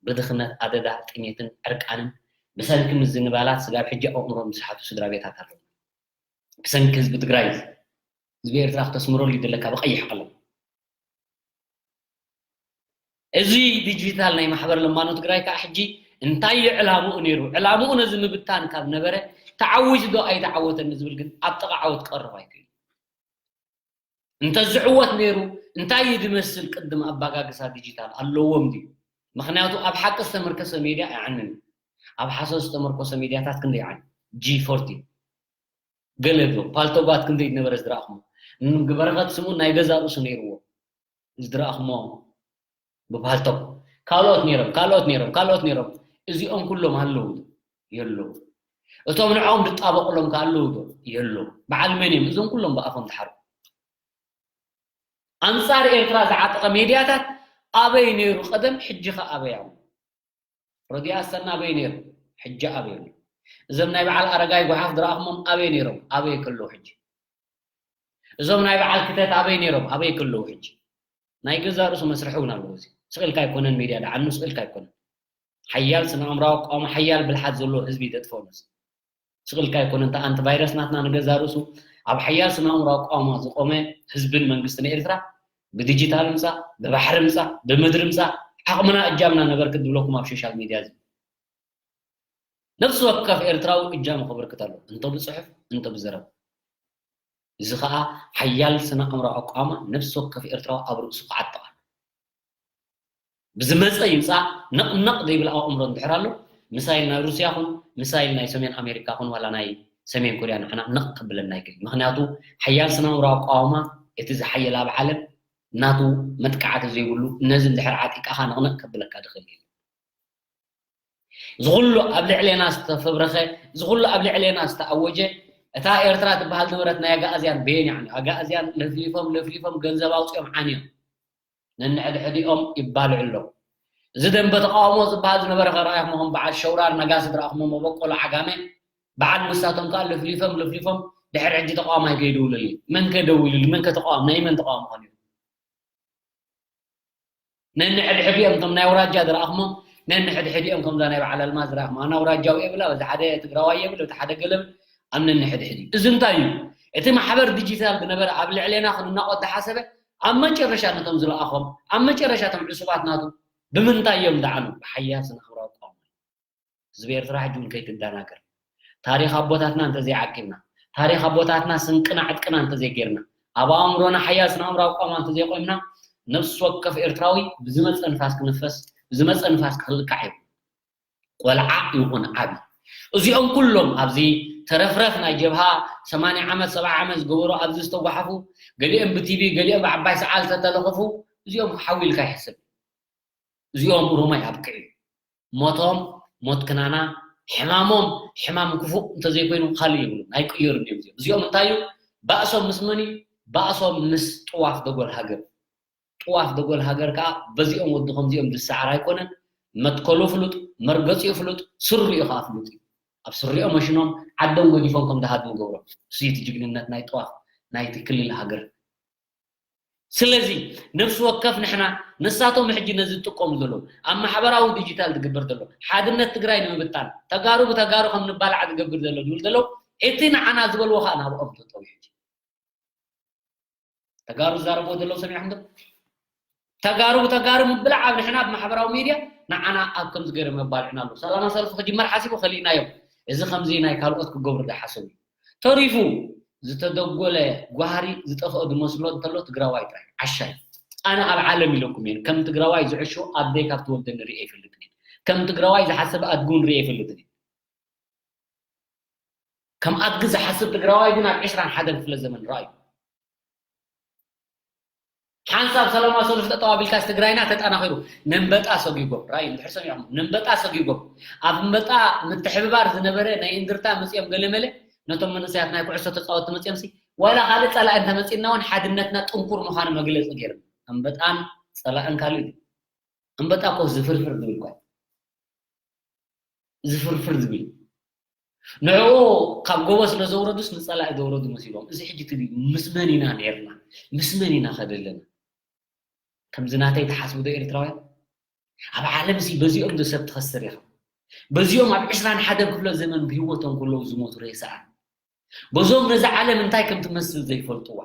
ብድኽነት ኣደዳ ጥሜትን ዕርቃንን ብሰንኪ ምዝንባላት ስጋብ ሕጂ ኣእምሮም ዝሰሓቱ ስድራ ቤታት ኣለዉ። ብሰንኪ ህዝቢ ትግራይ ህዝቢ ኤርትራ ክተስምረሉ ይደለካ ብቐይሕ ቀለም። እዚ ዲጂታል ናይ ማሕበር ለማኖ ትግራይ ከዓ ሕጂ እንታይ እዩ ዕላምኡ ነይሩ? ዕላምኡ ነዚ ምብታን ካብ ነበረ ተዓዊቱ ዶ ኣይተዓወተን ዝብል ግን ኣብ ጥቓ ዓወት ክቐርብ ኣይክእል። እንተዝዕወት ነይሩ እንታይ እዩ ዝመስል ቅድም ኣባጋግሳ ዲጂታል ኣለዎም ድዩ? ምክንያቱ ኣብ ሓቂ ዝተመርከሰ ሜድያ ኣይዓንን እዩ። ኣብ ሓሶት ዝተመርኮሰ ሜድያታት ክንደይ ይዓኒ? ጂ ፎርቲ ገለ ዶ ፓልቶጓት ክንደይ ዝነበረ ዝረኣኹሞ? በረኸት ስምኡን ናይ ገዛ ርእሱ ነይርዎ ዝረኣኹሞ ብፓልቶክ ካልኦት ነይሮም ካልኦት ነይሮም ካልኦት ነይሮም እዚኦም ኩሎም ኣለዉ ዶ? የለዉ። እቶም ንዕኦም ዝጣበቑሎም ከ ኣለዉ ዶ? የለዉ። በዓል መን እዮም እዞም ኩሎም ብኣፎም ዝሓርቁ? ኣንጻር ኤርትራ ዝዓጠቐ ሜድያታት ኣበይ ነይሩ ቀደም ሕጂ ከ ኣበይ ኣሎ? ረድዮ ኣሰና ኣበይ ነይሩ? ሕጂ ኣበይ ኣሎ? እዞም ናይ በዓል ኣረጋይ ጓሓፍ ዝረኣኹሞም ኣበይ ነይሮም? ኣበይ ከለዉ ሕጂ? እዞም ናይ በዓል ክተት ኣበይ ነይሮም? ኣበይ ክልዉ ሕጂ? ናይ ገዛ ርእሱ መስርሒ እውን ኣለዎ። እዚ ስቕ ኢልካ ኣይኮነን፣ ሚድያ ደዓኑ ስቕ ኢልካ ኣይኮነን። ሓያል ስነ ኣእምራዊ ኣቋውማ፣ ሓያል ብልሓት ዘለዎ ህዝቢ እዩ ዘጥፍኦ። ነዚ ስቕ ኢልካ ኣይኮነን። እንተ ኣንቲቫይረስ ናትና ንገዛ ርእሱ ኣብ ሓያል ስነ ኣእምራዊ ኣቋውማ ዝቆመ ህዝብን መንግስትን ኤርትራ ብዲጂታል ምጻእ፣ ብባሕሪ ምጻእ፣ ብምድሪ ምጻእ ዓቕምና እጃምና ነበርክት ዝብለኩም ኣብ ሶሻል ሚድያ እዚ ነፍሲ ወከፍ ኤርትራዊ እጃሙ ከበርክት ኣለዎ፣ እንተ ብጽሑፍ እንተ ብዘረባ። እዚ ኸኣ ሓያል ስነ ኣእምራዊ ኣቋውማ ነፍሲ ወከፍ ኤርትራዊ ኣብ ርእሱ ክዓጥቕ ኣለዎ። ብዝመጸ ይምጻእ ነቕነቕ ዘይብል ኣእምሮ እንድሕር ኣሎ፣ ምሳይል ናይ ሩስያ ኹን ምሳይል ናይ ሰሜን ኣሜሪካ ኹን ዋላ ናይ ሰሜን ኮርያ ንዓና ነቕ ከብለና ኣይክእልን። ምኽንያቱ ሓያል ስነ ኣእምራዊ ኣቋውማ እቲ ዝሓየለ ኣብ ዓለም ናቱ መጥቃዕቲ ዘይብሉ፣ ነዚ እንድሕር ዓጢቃኻ ነቕነቕ ከብለካ ዝኽእል የለን። እዚ ኩሉ ኣብ ልዕሌና ዝተፈብረኸ፣ እዚ ኩሉ ኣብ ልዕሌና ዝተኣወጀ፣ እታ ኤርትራ ትበሃል ነበረት ናይ ኣጋእዝያን በየን ይዓንዩ። ኣጋእዝያን ለፍሊፎም ለፍሊፎም ገንዘብ ኣውፂኦም ዓንዮም ነንሕድሕዲኦም ይባልዑ ኣለዉ። እዚ ደንበ ተቃውሞ ዝበሃል ዝነበረ ከ ረኣኹሞ፣ ከም በዓል ሸውራር ነጋሲ ዝረኣኹሞ፣ መበቆሎ ዓጋመ፣ በዓል ንሳቶም ከኣ ለፍሊፎም ለፍሊፎም ድሕሪ ሕጂ ተቃውሞ ኣይከይደውለሉ። መን ከ ደዊሉሉ? መን ከ ተቃዋም? ናይ መን ተቃውሞ ኾን እዩ? ነንሕድሕዲኦም እቶም ናይ ኣውራጃ ዝረኣኹሞም፣ ነንሕድሕዲኦም ከምዛ ናይ በዓል ኣልማዝ ዝረኣኹም፣ ኣነ ኣውራጃዊ እየ ብላ፣ በዚ ሓደ ትግራዋይ እየ ብል፣ በቲ ሓደ ገለ ብል፣ ኣብ ነንሕድሕዲ። እዚ እንታይ እዩ? እቲ ማሕበር ዲጂታል ዝነበረ ኣብ ልዕሌና ክንናቖት ዝሓሰበ፣ ኣብ መጨረሻ ነቶም ዝለኣኾም፣ ኣብ መጨረሻ እቶም ዕሱባት ናቱ ብምንታይ እዮም ዝዓኑ? ብሓያል ስነ ኣእምራዊ ኣቋውማ። ህዝቢ ኤርትራ ሕጂ እውን ከይትደናገር። ታሪኽ ኣቦታትና እንተዘይዓቂብና፣ ታሪኽ ኣቦታትና ስንቅና ዕጥቅና እንተዘይጌርና፣ ኣብ ኣእምሮና ሓያል ስነ ኣእምራዊ ኣቋውማ እንተዘይቆምና፣ ነፍሲ ወከፍ ኤርትራዊ ብዝመጸ ንፋስ ክንፈስ፣ ብዝመጸ ንፋስ ክልካዕ እዩ። ቆልዓ ይኹን ዓቢ። እዚኦም ኩሎም ኣብዚ ተረፍረፍ ናይ ጀብሃ ሰማንያ ዓመት፣ ሰብዓ ዓመት ዝገበሩ ኣብዚ ዝተጓሓፉ፣ ገሊኦም ብቲቪ፣ ገሊኦም ብዓባይ ሰዓል ዝተለኸፉ፣ እዚኦም ሓዊ ኢልካ ይሕሰብ። እዚኦም ኦሮማይ ኣብቅዕ እዩ። ሞቶም ሞት ክናና፣ ሕማሞም ሕማም ክፉእ እንተዘይኮይኑ ካልእ የብሉን፣ ኣይቅየሩን እዮም። እዚኦም እዚኦም እንታይ እዩ? ባእሶም ምስ መን እዩ? ባእሶም ምስ ጥዋፍ ደጎል ሃገር። ጥዋፍ ደጎል ሃገር ከኣ በዚኦም ወዲ ከምዚኦም ዝሰዓር ኣይኮነን። መትከሉ ፍሉጥ፣ መርገጺኡ ፍሉጥ፣ ስሪኡ ከኣ ፍሉጥ እዩ። ኣብ ስሪኦም መሽኖም ዓዶም ገዲፎም ከም ዝሃድሙ ገብሮም። እሱ እቲ ጅግንነት ናይ ጥዋፍ ናይቲ ክልል ሃገር። ስለዚ ነፍሲ ወከፍ ንሕና ነሳቶም ሕጂ ነዚ ዝጥቀሙ ዘለዉ ኣብ ማሕበራዊ ዲጂታል ዝግበር ዘሎ ሓድነት ትግራይ ንምብታን ተጋሩ ብተጋሩ ከም ንባላዕ ዝገብር ዘሎ ዝብል ዘለዉ እቲ ንዓና ዝበልዎ ከዓ ናብኦም ተጠው ሕጂ ተጋሩ ዝዛረብዎ ዘለዉ ሰሚዕኩም ዶ? ተጋሩ ብተጋሩ ምብላዕ ኣብ ንሕና ኣብ ማሕበራዊ ሚድያ ንዓና ኣብ ከምዚ ገይሮም የባልዑና ኣለዉ። ሰላማ ሰልፊ ክጅመር ሓሲቡ ከሊእናዮም። እዚ ከምዚ ናይ ካልኦት ክገብሩ ዝሓሰቡ እዩ። ተሪፉ ዝተደጎለ ጓህሪ ዝጠፍኦ ዝመስሎ እንተሎ ትግራዋይ ጥራይ ዓሻይ። ኣነ ኣብ ዓለም ኢለኩም እየን ከም ትግራዋይ ዝዕሾ ኣደይ ካብ ትወልደኒ ርእየ ኣይፈልጥን እየ። ከም ትግራዋይ ዝሓሰብ ኣድጉን ርእየ ኣይፈልጥን እየ። ከም ኣድጊ ዝሓስብ ትግራዋይ ግን ኣብ ዕስራን ሓደን ክፍለ ዘመን ረኣዩ። ሓንሳብ ሰላማዊ ሰልፊ ጠጠው ኣቢልካስ ትግራይና ተጠናኺሩ ነንበጣ ሰጊጎም ራእዩ እንድሕር ሰሚዕኹም ነንበጣ ሰጊጎም ኣብ እምበጣ ምትሕብባር ዝነበረ ናይ እንድርታ መፂኦም ገለመለ ነቶም መንእሰያት ናይ ኩዕሶ ተፃወትቲ መፂኦም ሲ ዋላ ካልእ ፀላኢ እንተመፂእና እውን ሓድነትና ጥንኩር ምዃኑ መግለፂ ገይርና ኣንበጣን ፀላእን ካልእ እዩ ኣንበጣ እኮ ዝፍርፍር ዝብል እኳ ዝፍርፍር ዝብል ንዕኡ ካብ ጎቦ ስለ ዘውረዱስ ንፀላኢ ዘውረዱ መሲሎም እዚ ሕጂ ትብል ምስ መን ኢና ነርና ምስ መን ኢና ከደለና ከምዚ ናተይ ትሓስቡ ዶ ኤርትራውያን ኣብ ዓለም ሲ በዚኦም ዶ ሰብ ትኸስር ኢኻ በዚኦም ኣብ ዕስራን ሓደን ክፍለ ዘመን ብህይወቶም ከለዉ ዝሞቱ ሬሳኣ በዞም ነዚ ዓለም እንታይ ከም ትመስል ዘይፈልጥዋ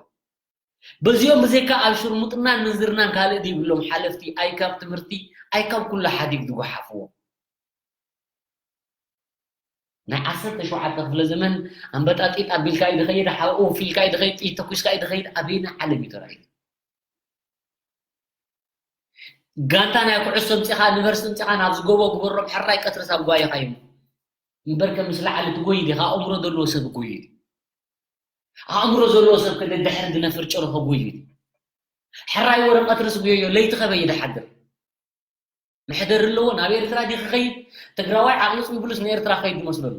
በዚኦም ብዘይካ ኣብ ሽርሙጥናን ምንዝርናን ካልእ ዘይብሎም ሓለፍቲ ኣይ ካብ ትምህርቲ ኣይ ካብ ኩሉ ሓዲግ ዝጓሓፍዎ ናይ ዓሰርተ ሸውዓተ ክፍለ ዘመን ኣንበጣ ጢጥ ኣቢልካ እዩ ዝኸይድ ሓኡ ፊልካ እዩ ዝኸይድ ጥይት ተኩስካ እዩ ዝኸይድ ኣበየናይ ዓለም እዩ ተራእዩ ጋንታ ናይ ኩዕሶ ምፂኻ ዩኒቨርሲቲ ምፂኻ ናብ ዝጎቦ ግበሮም ሕራይ ቀትሪ ሳብ ጓይኻ እዩ እምበርከ ምስ ላዕሊ ትጎይ ዲኻ ኣእምሮ ዘለዎ ሰብ ጎይ እዩ ኣእምሮ ዘለዎ ሰብ ከደድሕር ዝነፍር ጭርሖ ጎይ እዩ ሕራይ ወረ ቀትሪ ስጉየዮ ለይቲ ከበይ ይድሓድር መሕደሪ ኣለዎ ናብ ኤርትራ ዲ ክኸይድ ትግራዋይ ዓቕሊ ፅቢብሉስ ንኤርትራ ክኸይድ ዝመስለሉ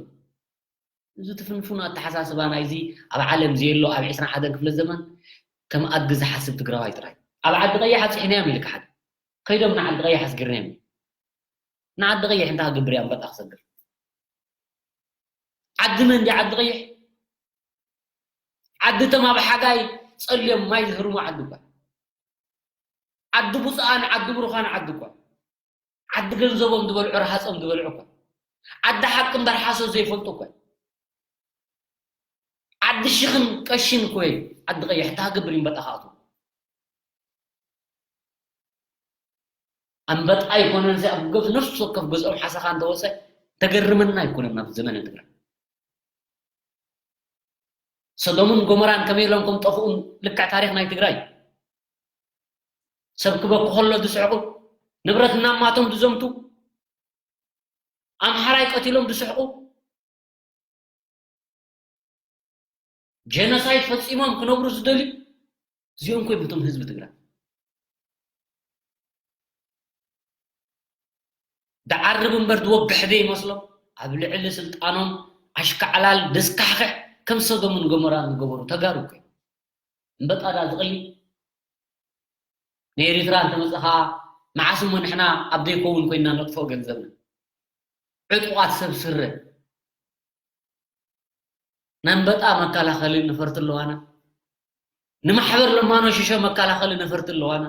እዚ ትፍንፉን ኣተሓሳስባ ናይዚ ኣብ ዓለም ዘየሎ ኣብ ዕስራን ሓደን ክፍለ ዘመን ከም ኣድጊ ዝሓስብ ትግራዋይ ጥራይ ኣብ ዓዲ ቀይሕ ኣብፂሕናዮም ኢልካ ሓደ ከይዶም ንዓዲ ቀይሕ ኣስጊርናዮም ንዓዲ ቀይሕ እንታይ ክገብር እያ ኣንበጣ ክሰግር ዓዲ መን ድያ ዓዲ ቀይሕ ዓዲ ተም ኣብ ሓጋይ ጸልዮም ማይ ዝህርሙ ዓዲ እኳ። ዓዲ ብፁዓን፣ ዓዲ ብሩኻን ዓዲ እኳ። ዓዲ ገንዘቦም ዝበልዑ፣ ረሃጾም ዝበልዑ እኳ። ዓዲ ሓቂ እምበር ሓሶት ዘይፈልጡ እኳ። ዓዲ ሽኽን ቀሽን እኮ እዩ። ዓዲ ቀይሕ ተሃገብር ይንበጣ ከኣቱ። ኣንበጣ ኣይኮነን፣ እዚ ኣብ ገዝ ነፍሲ ወከፍ ገዝኦም ሓሰኻ እንተወፀ ተገርመና ኣይኮነን። ኣብ ዘመነ ትግራይ ሰዶምን ጎመራን ከመይ ኢሎም ከም ጠፍኡን ልክዕ ታሪኽ ናይ ትግራይ። ሰብ ክበኩ ከሎ ዝስሕቁ፣ ንብረት እናማቶም ዝዘምቱ፣ ኣምሓራይ ቀቲሎም ዝስሕቁ፣ ጀኖሳይድ ፈጺሞም ክነብሩ ዝደልዩ እዚኦም ኮይኖም እቶም ህዝቢ ትግራይ። ዝዓርብ እምበር ዝወግሕ ዘይመስሎም፣ ኣብ ልዕሊ ስልጣኖም ኣሽካዕላል ደስካሕክሕ ከም ሰዶምን ጎመራን ዝገበሩ ተጋሩ እኮ እዮም። እምበጣ ዳ ዝቕሊ ንኤሪትራ እንተመጸ ኸኣ መዓስ እሞ ንሕና ኣብ ዘይከውን ኮይንና ነጥፍኦ ገንዘብና? ዕጡቓት ሰብ ስረ ነንበጣ መከላኸሊ ነፈርቲ ኣለዋና። ንማሕበር ለማኖ ሽሾ መከላኸሊ ነፈርቲ ኣለዋና።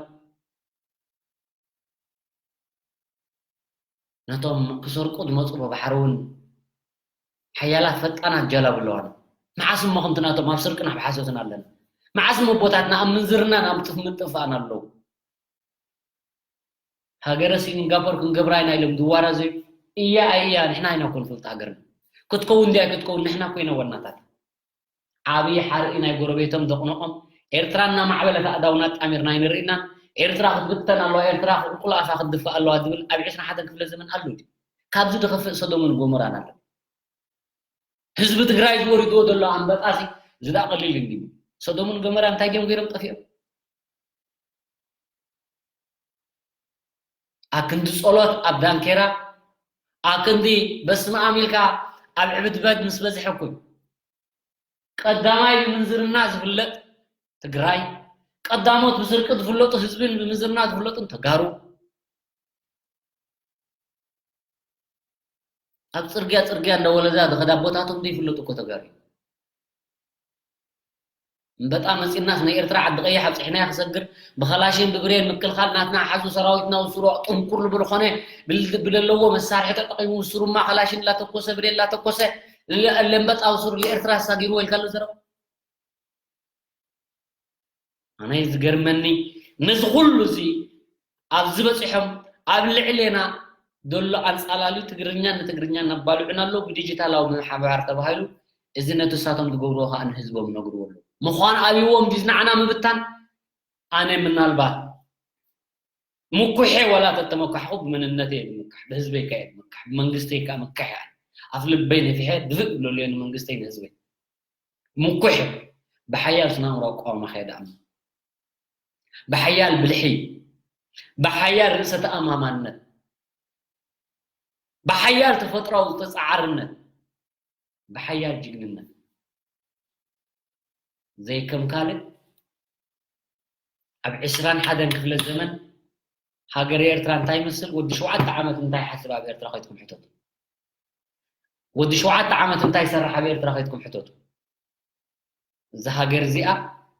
ነቶም ክሰርቁ ዝመጹ ብባሕሪ እውን ሓያላት ፈጣናት ጀላቡ ኣለዋና። መዓስ እሞ ከምቲ ናቶም ኣብ ስርቅን ኣብ ሓሶትን ኣለና? መዓስ እሞ ኣቦታትና ኣብ ምንዝርናን ኣብ ጥፍ ምጥፋእን ኣለዉ? ሃገረ ሲንጋፖር ክንገብራ ኢና ኢሎም ዝዋራዘዩ እያ ኣይ እያ ንሕና ኢና እኮ ንፈልጥ ሃገርና። ክትከውን ድያ ክትከውን ንሕና እኮ ኢና ዋናታት። ዓብዪ ሓርኢ ናይ ጎረቤቶም ዘቕንቖም ኤርትራ እናማዕበለት ኣእዳውና ኣጣሚርና ኣይንርእይና። ኤርትራ ክትብተን ኣለዋ፣ ኤርትራ ቁልቁል ኣፋ ክትድፋእ ኣለዋ ዝብል ኣብ ዕስራን ሓደን ክፍለ ዘመን ኣሎ ድዩ? ካብዚ ዝኸፍእ ሰዶምን ጎመራን ኣሎ። ህዝቢ ትግራይ ዝወሪድዎ ዘሎ ኣንበጣ ሲ እዚ ደኣ ቀሊል እንድዩ። ሰዶምን ጎመራ እንታይ ድዮም ገይሮም ጠፊኦም? ኣክንዲ ጸሎት ኣብ ዳንኬራ፣ ኣክንዲ በስመ ኣብ ኢልካ ኣብ ዕብድበድ ምስ በዝሐኩም። ቀዳማይ ብምንዝርና ዝፍለጥ ትግራይ፣ ቀዳሞት ብስርቂ ዝፍለጡ ህዝብን ብምንዝርና ዝፍለጡን ተጋሩ። ኣብ ጽርግያ ጽርግያ እንዳወለዛ ዝኸዳ ኣቦታቶም ዘይፍለጡ እኮ ተጋሩ እዮም። እምበጣ መጺናስ ናይ ኤርትራ ዓዲ ቀይሕ ኣብጺሕናያ ክሰግር ብኸላሽን ብብሬን ምክልኻል ናትና ሓዙ ሰራዊትና ውስሩ ጥንኩር ልብል ኾነ ብል-፣ ብለለዎ መሳርሒ ተጠቒሙ ውስሩማ ኸላሽን ላተኮሰ ብሬን ላተኮሰ ለ-፣ ለምበጣ ውስሩ ለኤርትራ ኣሳጊርዎ ኢልካ ኣሎ ዘረባ። ኣነ ዝገርመኒ ነዚ ኩሉ እዚ ኣብዚ በጺሖም ኣብ ልዕሌና ዘሎ ኣንጻላልዩ ትግርኛ ንትግርኛ እናባልዑና ኣለዉ ብዲጂታላዊ ምሕባር ተባሂሉ እዚ ነቲ እሳቶም ዝገብርዎ ከኣ ንህዝቦም ይነግርዎ ኣለዉ። ምዃን ኣብይዎም ድዩ ንዓና ምብታን? ኣነ ምናልባት ምኩሐ ዋላ ተተመካሕኹ ብመንነተይ እየ ዝምካሕ፣ ብህዝበይ ከኣ እየ ዝምካሕ፣ ብመንግስተይ ከኣ ምካሕ እየ። ኣፍ ልበይ ነፊሐ ድፍእ ይብለሉ እየ ንመንግስተይ ንህዝበይ። ምኩሕ ብሓያል ስነ ኣእምሮ ኣቋውማ ከየ ደኣምኖ። ብሓያል ብልሒ፣ ብሓያል ርእሰ ተኣማማንነት፣ ብሓያል ተፈጥሮኣዊ ተጻዓርነት፣ ብሓያል ጅግንነት። ዘይከም ካልእ ኣብ ዕስራን ሓደን ክፍለ ዘመን ሃገረ ኤርትራ እንታይ ይመስል? ወዲ ሸውዓተ ዓመት እንታይ ይሓስብ ኣብ ኤርትራ ከይድኩም ሕተቱ። ወዲ ሸውዓተ ዓመት እንታይ ይሰርሕ ኣብ ኤርትራ ከይድኩም ሕተቱ። እዛ ሃገር እዚኣ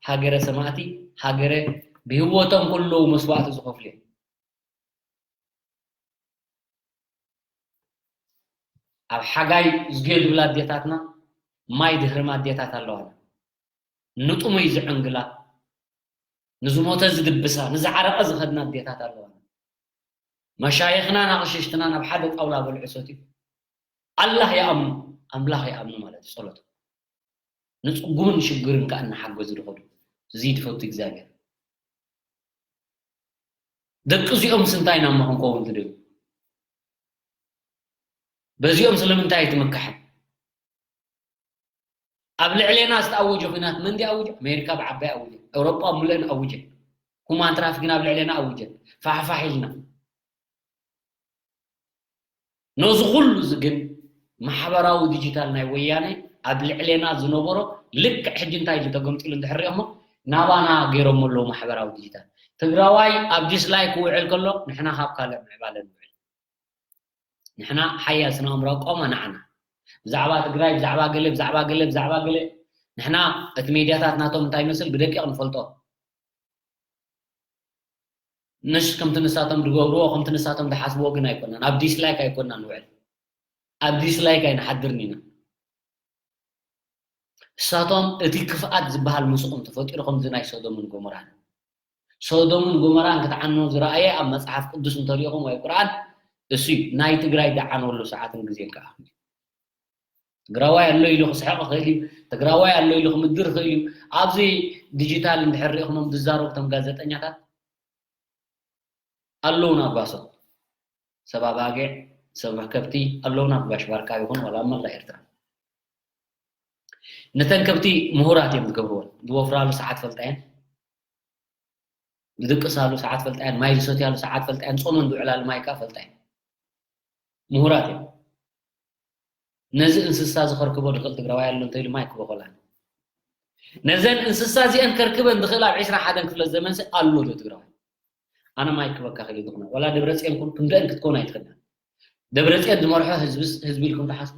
ሃገረ ሰማእቲ፣ ሃገረ ብህይወቶም ከለዉ መስዋእቲ ዝኸፍሉ እዮም። ኣብ ሓጋይ ዝጌ ዝብላ ኣዴታትና ማይ ዝህርማ ኣዴታት ኣለዋና። ንጥሙይ ዝዕንግላ፣ ንዝሞተ ዝድብሳ፣ ንዝዓረቐ ዝኸድና ኣዴታት ኣለዋና። መሻይኽናን ኣቕሽሽትናን ኣብ ሓደ ጣውላ በልዑ ሰትዩ ኣላህ ይኣምኑ፣ ኣምላኽ ይኣምኑ ማለት እዩ ጸሎቶም። ንጽጉምን ሽግርን ከኣ እናሓገዙ ዝኸዱ። እዚ ድፈቱ እግዚኣብሔር። ደቂ እዚኦም ስንታይ ኢና እሞ ክንከውን ትደልዩ? በዚኦም ስለምንታይ ኣይትምካሕን? ኣብ ልዕሌና ዝተኣወጀ ኲናት መን ድዩ ኣዊጀ? ኣሜሪካ ብዓባይ ኣዊጀ። ኤውሮጳ ብምልእን ኣዊጀ። ሁማን ትራፊክን ኣብ ልዕሌና ኣዊጀ። ፋሕፋሕ ኢልና። ነዚ ኩሉ እዚ ግን ማሕበራዊ ዲጂታል ናይ ወያነ ኣብ ልዕሌና ዝነበሮ ልክዕ ሕጂ እንታይ ኢሉ ተገምጢሉ እንድሕር ሪኦሞ ናባና ገይሮሞ ኣለዉ ማሕበራዊ ዲጂታል። ትግራዋይ ኣብ ዲስላይክ ክውዕል ከሎ ንሕና ካብ ካልእ ምዕባለ ንውዕል። ንሕና ሓያል ስነ ኣእምሮ ኣቋውማ ንዓና። ብዛዕባ ትግራይ፣ ብዛዕባ ገለ፣ ብዛዕባ ገለ፣ ብዛዕባ ገለ፣ ንሕና እቲ ሜድያታት ናቶም እንታይ ይመስል ብደቂቕ ንፈልጦ። ንሽ ከምቲ ንሳቶም ዝገብርዎ ከምቲ ንሳቶም ዝሓስብዎ ግን ኣይኮናን። ኣብ ዲስላይክ ኣይኮናን ንውዕል። ኣብ ዲስላይክ ኣይንሓድርን ኢና። እሳቶም እቲ ክፍኣት ዝበሃል ምስኦም ተፈጢሩ ከምዚ ናይ ሶዶምን ጎሞራን። ሶዶምን ጎሞራን ክትዓኑ ዝረኣየ ኣብ መጽሓፍ ቅዱስ እንተሪኢኹም ወይ ቁርኣን እሱ እዩ። ናይ ትግራይ ዝዓነሉ ሰዓትን ግዜን ከዓ ትግራዋይ ኣሎ ኢሉ ክስሕቕ ይኽእል እዩ። ትግራዋይ ኣሎ ኢሉ ክምድር ይኽእል እዩ። ኣብዚ ዲጂታል እንድሕር ሪኢኹሞም ዝዛረቡ እቶም ጋዜጠኛታት ኣለውና ጓሶት። ሰብ ኣባጊዕ፣ ሰብ ከብቲ ኣለውና ኣብ ጋሽ ባርካ ይኹን ዋላ ኣብ መላእ ኤርትራ። ነተን ከብቲ ምሁራት እዮም ዝገብርወን። ዝወፍራሉ ሰዓት ፈልጣየን፣ ዝድቅሳሉ ሰዓት ፈልጣየን፣ ማይ ዝሰትያሉ ሰዓት ፈልጣየን፣ ጾመን ዝውዕላሉ ማይ ከዓ ፈልጣየን። ምሁራት እዮም። ነዚ እንስሳ እዚ ከርክቦ ዝኽእል ትግራዋይ ኣሎ እንተኢሉ ማይ ክበኾላን። ነዘን እንስሳ እዚአን ከርክበን ዝኽእል ኣብ ዕስራ ሓደን ክፍለ ዘመን ሲ ኣሎ ዶ ትግራዋይ? ኣነ ማይ ክበካ ክእል ዝኾነ። ዋላ ደብረጽዮን ኩን ክንደን ክትኮን ኣይትኽእልን። ደብረጽዮን ዝመርሖ ህዝብስ ህዝቢ ኢልኩም ትሓስቡ?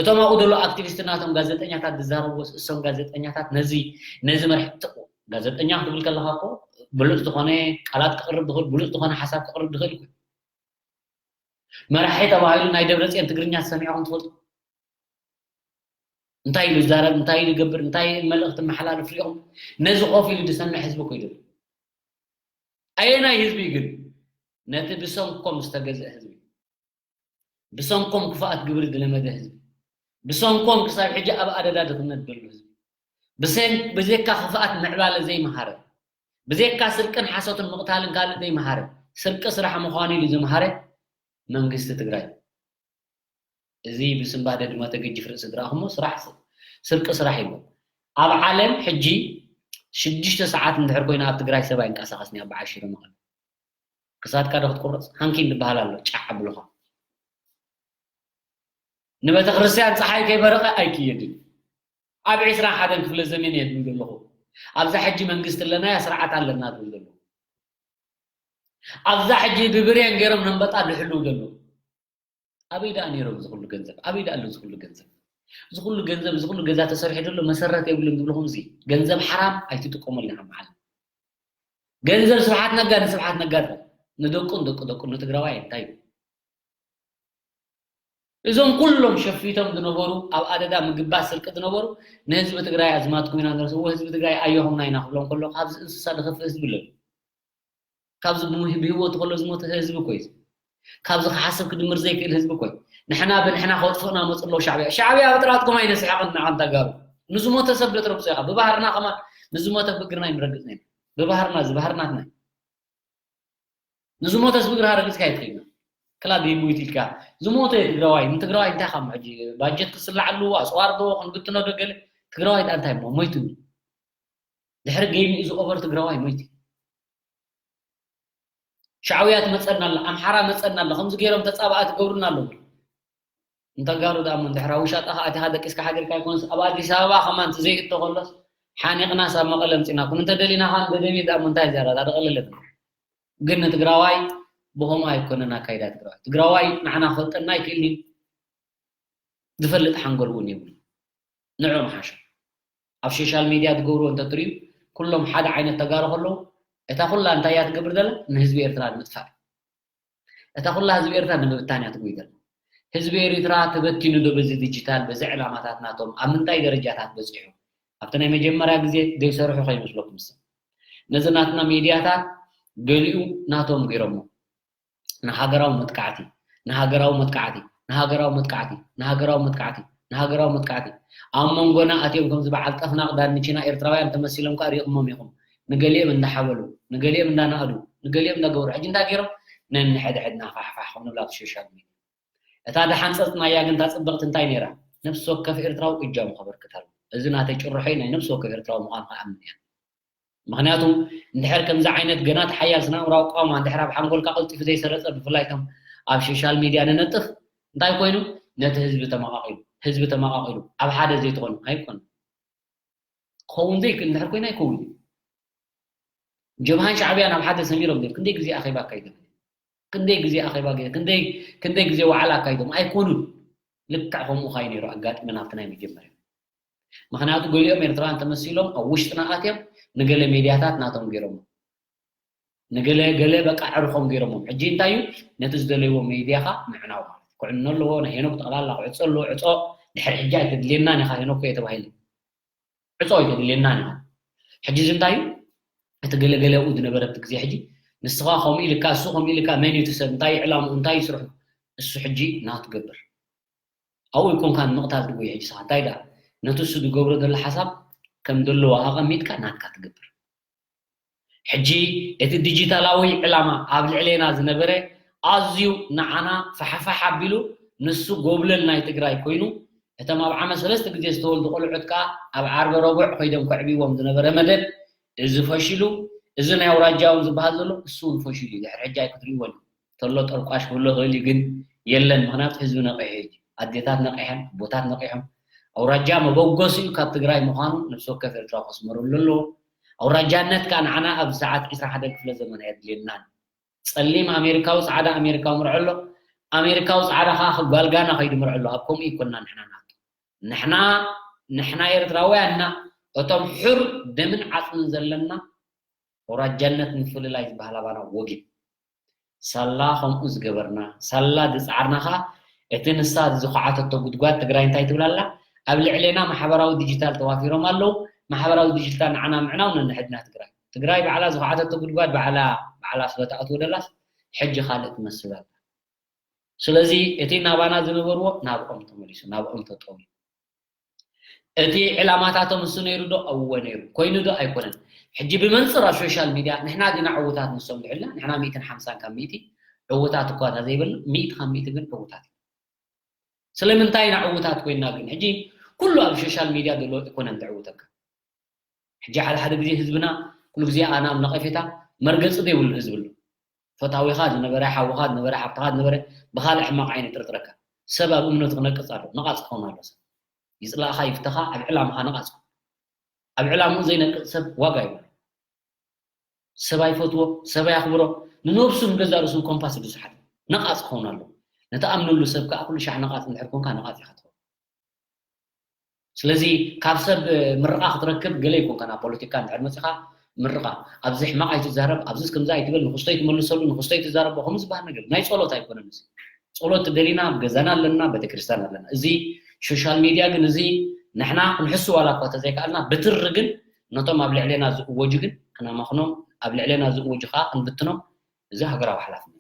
እቶም ኣብኡ ዘሎ ኣክቲቪስት ናቶም ጋዜጠኛታት ዝዛረብዎስ እሶም ጋዜጠኛታት ነዚ ነዚ መርሒ ጥቁ ጋዜጠኛ ክትብል ከለኻ እኮ ብሉጽ ዝኾነ ቃላት ክቕርብ ዝኽእል ብሉጽ ዝኾነ ሓሳብ ክቕርብ ዝኽእል እኮ። መራሒ ተባሂሉ ናይ ደብረጽዮን ትግርኛ ሰሚዕኹም ትፈልጡ? እንታይ ኢሉ ይዛረብ፣ እንታይ ኢሉ ይገብር፣ እንታይ መልእኽቲ መሓላልፍ ሪኢኹም? ነዚ ኮፍ ኢሉ ዝሰምዕ ህዝቢ እኮ ይደሊ። ኣየናይ ህዝቢ ግን ነቲ ብሰንኮም ዝተገዝአ ህዝቢ? ብሰንኮም ክፍኣት ግብሪ ዝለመደ ህዝቢ፣ ብሰንኮም ክሳብ ሕጂ ኣብ ኣደዳ ድኽነት ዘሎ ህዝቢ፣ ብሰን-፣ ብዘይካ ክፍኣት ምዕባለ ዘይመሃረ፣ ብዘይካ ስርቅን ሓሶትን ምቕታልን ካልእ ዘይመሃረ፣ ስርቂ ስራሕ ምዃኑ ኢሉ ዝመሃረ መንግስቲ ትግራይ። እዚ ብስንባደ ድመተ ገጅፍ ርእሲ ድረኣኹሞ ስራሕ ስ-፣ ስርቂ ስራሕ ኢሉ። ኣብ ዓለም ሕጂ ሽዱሽተ ሰዓት እንድሕር ኮይና ኣብ ትግራይ ሰብ ኣይንቀሳቐስን እዩ ኣብ በዓል ሽረ መቐለ። ክሳድካ ዶ ክትቁረጽ? ሃንኪን ዝበሃል ኣሎ፣ ጫዕ ኣብሉኻ። ንቤተ ክርስቲያን ፀሓይ ከይበረቐ ኣይክየድን። ኣብ ዕስራን ሓደን ክፍለ ዘመን እየ ዝብል ዘለኹ። ኣብዛ ሕጂ መንግስቲ ኣለናያ ስርዓት ኣለና ዝብል ዘለኹ። ኣብዛ ሕጂ ብብሬን ገይሮም ነንበጣ ዝሕልው ዘለዉ። ኣበይ ደኣ ነይሮም እዚ ኩሉ ገንዘብ? ኣበይ ደኣ ኣሎ እዚ ኩሉ ገንዘብ? እዚ ኩሉ ገንዘብ፣ እዚ ኩሉ ገዛ ተሰሪሑ ዘሎ መሰረት የብሉን ዝብልኹም እዚ ገንዘብ ሓራም ኣይትጥቀሙሉ ኢኻ መዓልቲ። ገንዘብ ስብሓት ነጋ ንስብሓት ነጋ ጥራይ። ንደቁን ደቂ ደቁን ንትግራዋይ እንታይ እዩ? እዞም ኩሎም ሸፊቶም ዝነበሩ ኣብ ኣደዳ ምግባር ስርቂ ዝነበሩ ንህዝቢ ትግራይ ኣዝማትኩም ኢና ንረስዎ ህዝቢ ትግራይ ኣየኹምና ኢና ክብሎም ከሎ ካብዚ እንስሳ ዝኸፍእ ህዝቢ ኣሎ። ካብዚ ብህይወቱ ከሎ ዝሞተ ህዝቢ እኮ እዩ። ካብዚ ክሓስብ ክድምር ዘይክእል ህዝቢ እኮ እዩ። ንሕና ብንሕና ከጥፍኡና መፁ ኣለዉ ሻዕብያ። ሻዕብያ ብጥራጥኩም ኣይነስሕቕን ንዓም ተጋሩ። ንዝሞተ ሰብ ዶ ትረግፁ ኢኻ? ብባህርና ከማን ንዝሞተ ብእግርና ኣይንረግፅን ኢና። ብባህርና እዚ ባህርናትና እዩ። ንዝሞተስ ብእግርኻ ረጊፅካ ኣይትኸይድን። ክላብ ይሙት ኢልካ ዝሞተ ትግራዋይ ንትግራዋይ እንታይ ካብ ሕጂ ባጀት ክስላዓሉ ኣፅዋር ዶ ክንብትኖ ዶ ገለ ትግራዋይ ዳ እንታይ ሞ ሞይቱ። ድሕሪ game is over ትግራዋይ ሞይቱ። ሻዕውያ ትመፀና ኣላ፣ ኣምሓራ መፀና ኣላ፣ ከምዚ ገይሮም ተፃባኣ ትገብሩና ኣለዉ። ንተጋሩ ደኣ እሞ እንድሕር ኣብ ውሻጠኻ ኣቲኻ ደቂስካ ሓዲርካ ኣይኮነስ ኣብ ኣዲስ ኣበባ ከማን እቲ ዘይእቶ ከሎስ ሓኒቕናስ ኣብ መቐለ ኣምፂእናኩም እንተደሊና ኸዓ ንደደቢት ደኣ እሞ እንታይ ዝያዳ እዛ ደቐለለትና። ግን ንትግራዋይ ብኸምኡ ኣይኮነን ኣካይዳ ትግራዋይ። ትግራዋይ ንዓና ክፈልጠና ኣይክእልን እዩ። ዝፈልጥ ሓንጎል እውን የብሉን። ንዕኦም ሓሸ ኣብ ሶሻል ሚድያ ዝገብርዎ እንተትርእዩ ኩሎም ሓደ ዓይነት ተጋሩ ከለዉ እታ ኩላ እንታይ እያ ትገብር ዘላ ንህዝቢ ኤርትራ ንምጥፋእ እታ ኩላ ህዝቢ ኤርትራ ንምብታን እያ ትጉይ ዘላ ህዝቢ ኤርትራ ተበቲኑ ዶ በዚ ዲጂታል በዚ ዕላማታት ናቶም ኣብ ምንታይ ደረጃታት በፂሑ ኣብቲ ናይ መጀመርያ ግዜ ዘይሰርሑ ከይመስለኩም ሰብ ነዚ ናትና ሚድያታት ገሊኡ ናቶም ገይሮሞ ንሃገራዊ መጥቃዕቲ ንሃገራዊ መጥቃዕቲ ንሃገራዊ መጥቃዕቲ ንሃገራዊ መጥቃዕቲ ንሃገራዊ መጥቃዕቲ ኣብ መንጎና ኣትዮም ከምዚ በዓል ጠፍናቕ ዳንቺና ኤርትራውያን ተመሲሎም ከኣ ሪእኹሞም ኢኹም ንገሊኦም እንዳሓበሉ ንገሊኦም እንዳናእዱ ንገሊኦም እንዳገበሩ ሕጂ እንታይ ገይሮም ነንሕድሕድና ፋሕፋሕ ከም ንብላ ኣብ ሶሻል ሚድያ እታ ደሓን ጸጽናያ ግን እታ ጽብቕቲ እንታይ ነይራ ነፍሲ ወከፍ ኤርትራዊ እጃሙ ከበርክት ኣለዎ እዚ ናተይ ጭርሖይ ናይ ነፍሲ ወከፍ ኤርትራዊ ምዃኑ ክኣምን እያ ምኽንያቱ እንድሕር ከምዚ ዓይነት ገና እቲ ሓያል ስነ-ኣእምራዊ ቋማ እንድሕር ኣብ ሓንጎልካ ቀልጢፉ ዘይሰረጸ ብፍላይ እቶም ኣብ ሶሻል ሚድያ ንነጥፍ እንታይ ኮይኑ ነቲ ህዝቢ ተመቓቒሉ ህዝቢ ተመቓቒሉ ኣብ ሓደ ዘይትኾኑ ኣይኮነ ክኸውን ዘይክእል እንድሕር ኮይና ኣይከውን ጀብሃን ሻዕብያን ኣብ ሓደ ሰሚሮም ኔር ክንደይ ግዜ ኣኼባ ኣካይዶም ክንደይ ግዜ ኣኼባ ክንደይ ግዜ ዋዕላ ኣካይዶም ኣይኮኑን ልክዕ ከምኡ ካይ ነይሩ ኣጋጢመ ናብቲ ናይ መጀመርያ ምክንያቱ ገሊኦም ኤርትራውያን ተመሲሎም ኣብ ውሽጥና ኣትዮም ንገለ ሜድያታት ናቶም ገይሮሞ፣ ንገለ ገለ በቃ ዕርኾም ገይሮሞም። ሕጂ እንታይ እዩ ነቲ ዝደለይዎ ሜድያኻ ምዕናው ማለት ኩዕኖ ኣለዎ ናይ ሄኖክ ጠቕላላ ክዕጾ ኣለዎ ዕጾ ድሕሪ ሕጂ ኣይተድልየናን ኢኻ ሄኖክ እየ ተባሂሉ ዕጾ ኣይተድልየናን ኢኻ። ሕጂ እዚ እንታይ እዩ እቲ ገለገለ ኣብኡ ዝነበረ ኣብቲ ግዜ ሕጂ ንስኻ ከምኡ ኢልካ እሱ ከምኡ ኢልካ መን እዩ እቲ ሰብ እንታይ እዩ ዕላምኡ እንታይ እዩ ስርሑ እሱ ሕጂ ናቱ ገብር ኣብኡ ይኮንካ ንምቕታል ትጎይ ሕጂ ስኻ እንታይ ደኣ ነቲ እሱ ዝገብሮ ዘሎ ሓሳብ ከም ዘለዎ ኣቐሚጥካ ናትካ ትገብር። ሕጂ እቲ ዲጂታላዊ ዕላማ ኣብ ልዕሌና ዝነበረ ኣዝዩ ንዓና ፋሕፋሕ ኣቢሉ ንሱ ጎብለል ናይ ትግራይ ኮይኑ እቶም ኣብ ዓመት ሰለስተ ግዜ ዝተወልዱ ቆልዑት ከኣ ኣብ ዓርበ ረቡዕ ኮይዶም ከዕብይዎም ዝነበረ መደብ እዚ ፈሺሉ እዚ ናይ ኣውራጃ እውን ዝበሃል ዘሎ እሱ እውን ፈሺሉ እዩ ድሕሪ ሕጂ ኣይክትርእይዎን ተሎ ጠርቋሽ ክህሎ ይኽእል እዩ ግን የለን ምክንያቱ ህዝቢ ነቂሑ እዩ ኣዴታት ነቂሐን ኣቦታት ነቂሖም ኣውራጃ መበገሲኡ ካብ ትግራይ ምዃኑ ነፍሲ ወከፍ ኤርትራዊ ከስመረሉ ኣለዎ ኣውራጃነት ከዓ ንዓና ኣብዚ ሰዓት ዕስራ ሓደ ክፍለ ዘመን ኣየድልየናን ጸሊም ኣሜሪካዊ ጻዕዳ ኣሜሪካዊ ምርዖ ኣሎ ኣሜሪካዊ ጻዕዳ ከዓ ጓልጋና ከይዱ ምርዖ ኣሎ ኣብ ከምኡ ይኮና ንሕና ናቱ ንሕና ንሕና ኤርትራውያንና እቶም ሕር ደምን ዓጽምን ዘለና ኣውራጃነት ምፍልላይ ዝበሃል ኣባና ወጊድ ሳላ ከምኡ ዝገበርና ሳላ ዝጻዓርና ከኣ እቲ ንሳ ዝኳዓተቶ ጉድጓድ ትግራይ እንታይ ትብል ኣላ ኣብ ልዕሌና ማሕበራዊ ዲጂታል ተዋፊሮም ኣለዉ ማሕበራዊ ዲጂታል ንዓና ምዕናው ነንሕድና ትግራይ ትግራይ ባዕላ ዝኳዓተቶ ጉድጓድ ባዕላ ባዕላ ስለ ትኣትዎ ደላስ ሕጂ ካልእ ትመስል ኣላ ስለዚ እቲ ናባና ዝነበርዎ ናብኦም ተመሊሱ ናብኦም ተጠውዩ እቲ ዕላማታቶም እሱ ነይሩ ዶ? እወ ነይሩ። ኮይኑ ዶ? ኣይኮነን። ሕጂ ብመንፅር ኣብ ሶሻል ሚድያ ንሕና ዲና ዕዉታት ንሶም ልዕልና ንሕና ሚእትን ሓምሳን ካብ ሚእቲ ዕዉታት እኳ እንተዘይበልና ሚእቲ ካብ ሚእቲ ግን ዕዉታት ኢና። ስለምንታይ ኢና ዕዉታት ኮይንና ግን? ሕጂ ኩሉ ኣብ ሶሻል ሚድያ ዘሎ ኣይኮነን ዘዕውተካ። ሕጂ ሓደ ሓደ ግዜ ህዝብና ኩሉ ግዜ ኣነ ኣብ ነቐፌታ መርገፂ ዘይብሉ ህዝቢ ኣሎ። ፈታዊኻ ዝነበረ፣ ሓውኻ ዝነበረ፣ ሓብትኻ ዝነበረ ብኻልእ ሕማቕ ዓይኒ ይጥርጥረካ። ሰብ ኣብ እምነቱ ክነቅፅ ኣለዎ። ነቓፅ ክኸውን ኣለዎ ሰብ። ይፅላእኻ ይፍተኻ ኣብ ዕላምኻ ነቓፅ ኩን። ኣብ ዕላምኡ ዘይነቅፅ ሰብ ዋጋ የብሉን። ሰብ ኣይፈትዎ፣ ሰብ ኣየኽብሮ፣ ንነብሱ ንገዛእ ርእሱ ኮምፓስ እዩ ዝስሓት። ነቓፅ ክኸውን ኣለዎ። ንትኣምነሉ ሰብ ከዓ ኩሉ ሻዕ ነቓፅ እንድሕር ኮንካ ነቓፅ ኢኻ ትኸውን። ስለዚ ካብ ሰብ ምርቓ ክትረክብ ገለ ኣይኮንካን ኣብ ፖለቲካ እንድሕር መፂኻ ምርቓ ኣብዚ ሕማቕ ኣይትዛረብ ኣብዚስ ከምዚ ኣይትበል ንክስቶ ኣይትመልሰሉ ንክስቶ ኣይትዛረቦ ከምኡ ዝበሃል ነገር ናይ ፀሎት ኣይኮነን እዚ ፀሎት ደሊና ኣብ ገዛና ኣለና ቤተክርስትያን ኣለና እዚ ሶሻል ሚድያ ግን እዚ ንሕና ክንሕሱ ዋላ እኳ ተዘይከኣልና ብትሪ ግን ነቶም ኣብ ልዕሌና ዝእወጁ ግን ክናማኽኖም ኣብ ልዕሌና ዝእወጁ ከዓ ክንብትኖም እዚ ሃገራዊ ሓላፍነት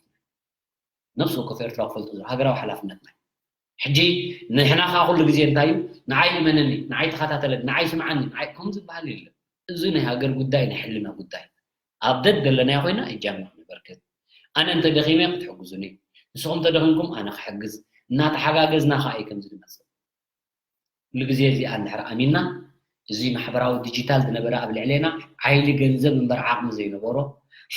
ነብሲ ወከፍ ኤርትራዊ ክፈልጦ ዘለዎ ሃገራዊ ሓላፍነትና እዩ። ሕጂ ንሕና ከዓ ኩሉ ግዜ እንታይ እዩ ንዓይ እመነኒ፣ ንዓይ ተኸታተለኒ፣ ንዓይ ስምዓኒ፣ ንዓይ ከምኡ ዝበሃል የለን። እዚ ናይ ሃገር ጉዳይ ናይ ሕልና ጉዳይ ኣብ ደገ ኣለናዮ ኮይና እጃምና ክነበርክት። ኣነ እንተ ደኺመ ክትሕግዙኒ፣ ንስኹም እንተ ደኺምኩም ኣነ ክሕግዝ፣ እናተሓጋገዝና ከዓ እዩ ከምዚ ንመፅእ። ኩሉ ግዜ እዚኣ እንድሕር ኣሚንና እዚ ማሕበራዊ ዲጂታል ዝነበረ ኣብ ልዕሌና ሓይሊ ገንዘብ እምበር ዓቕሚ ዘይነበሮ፣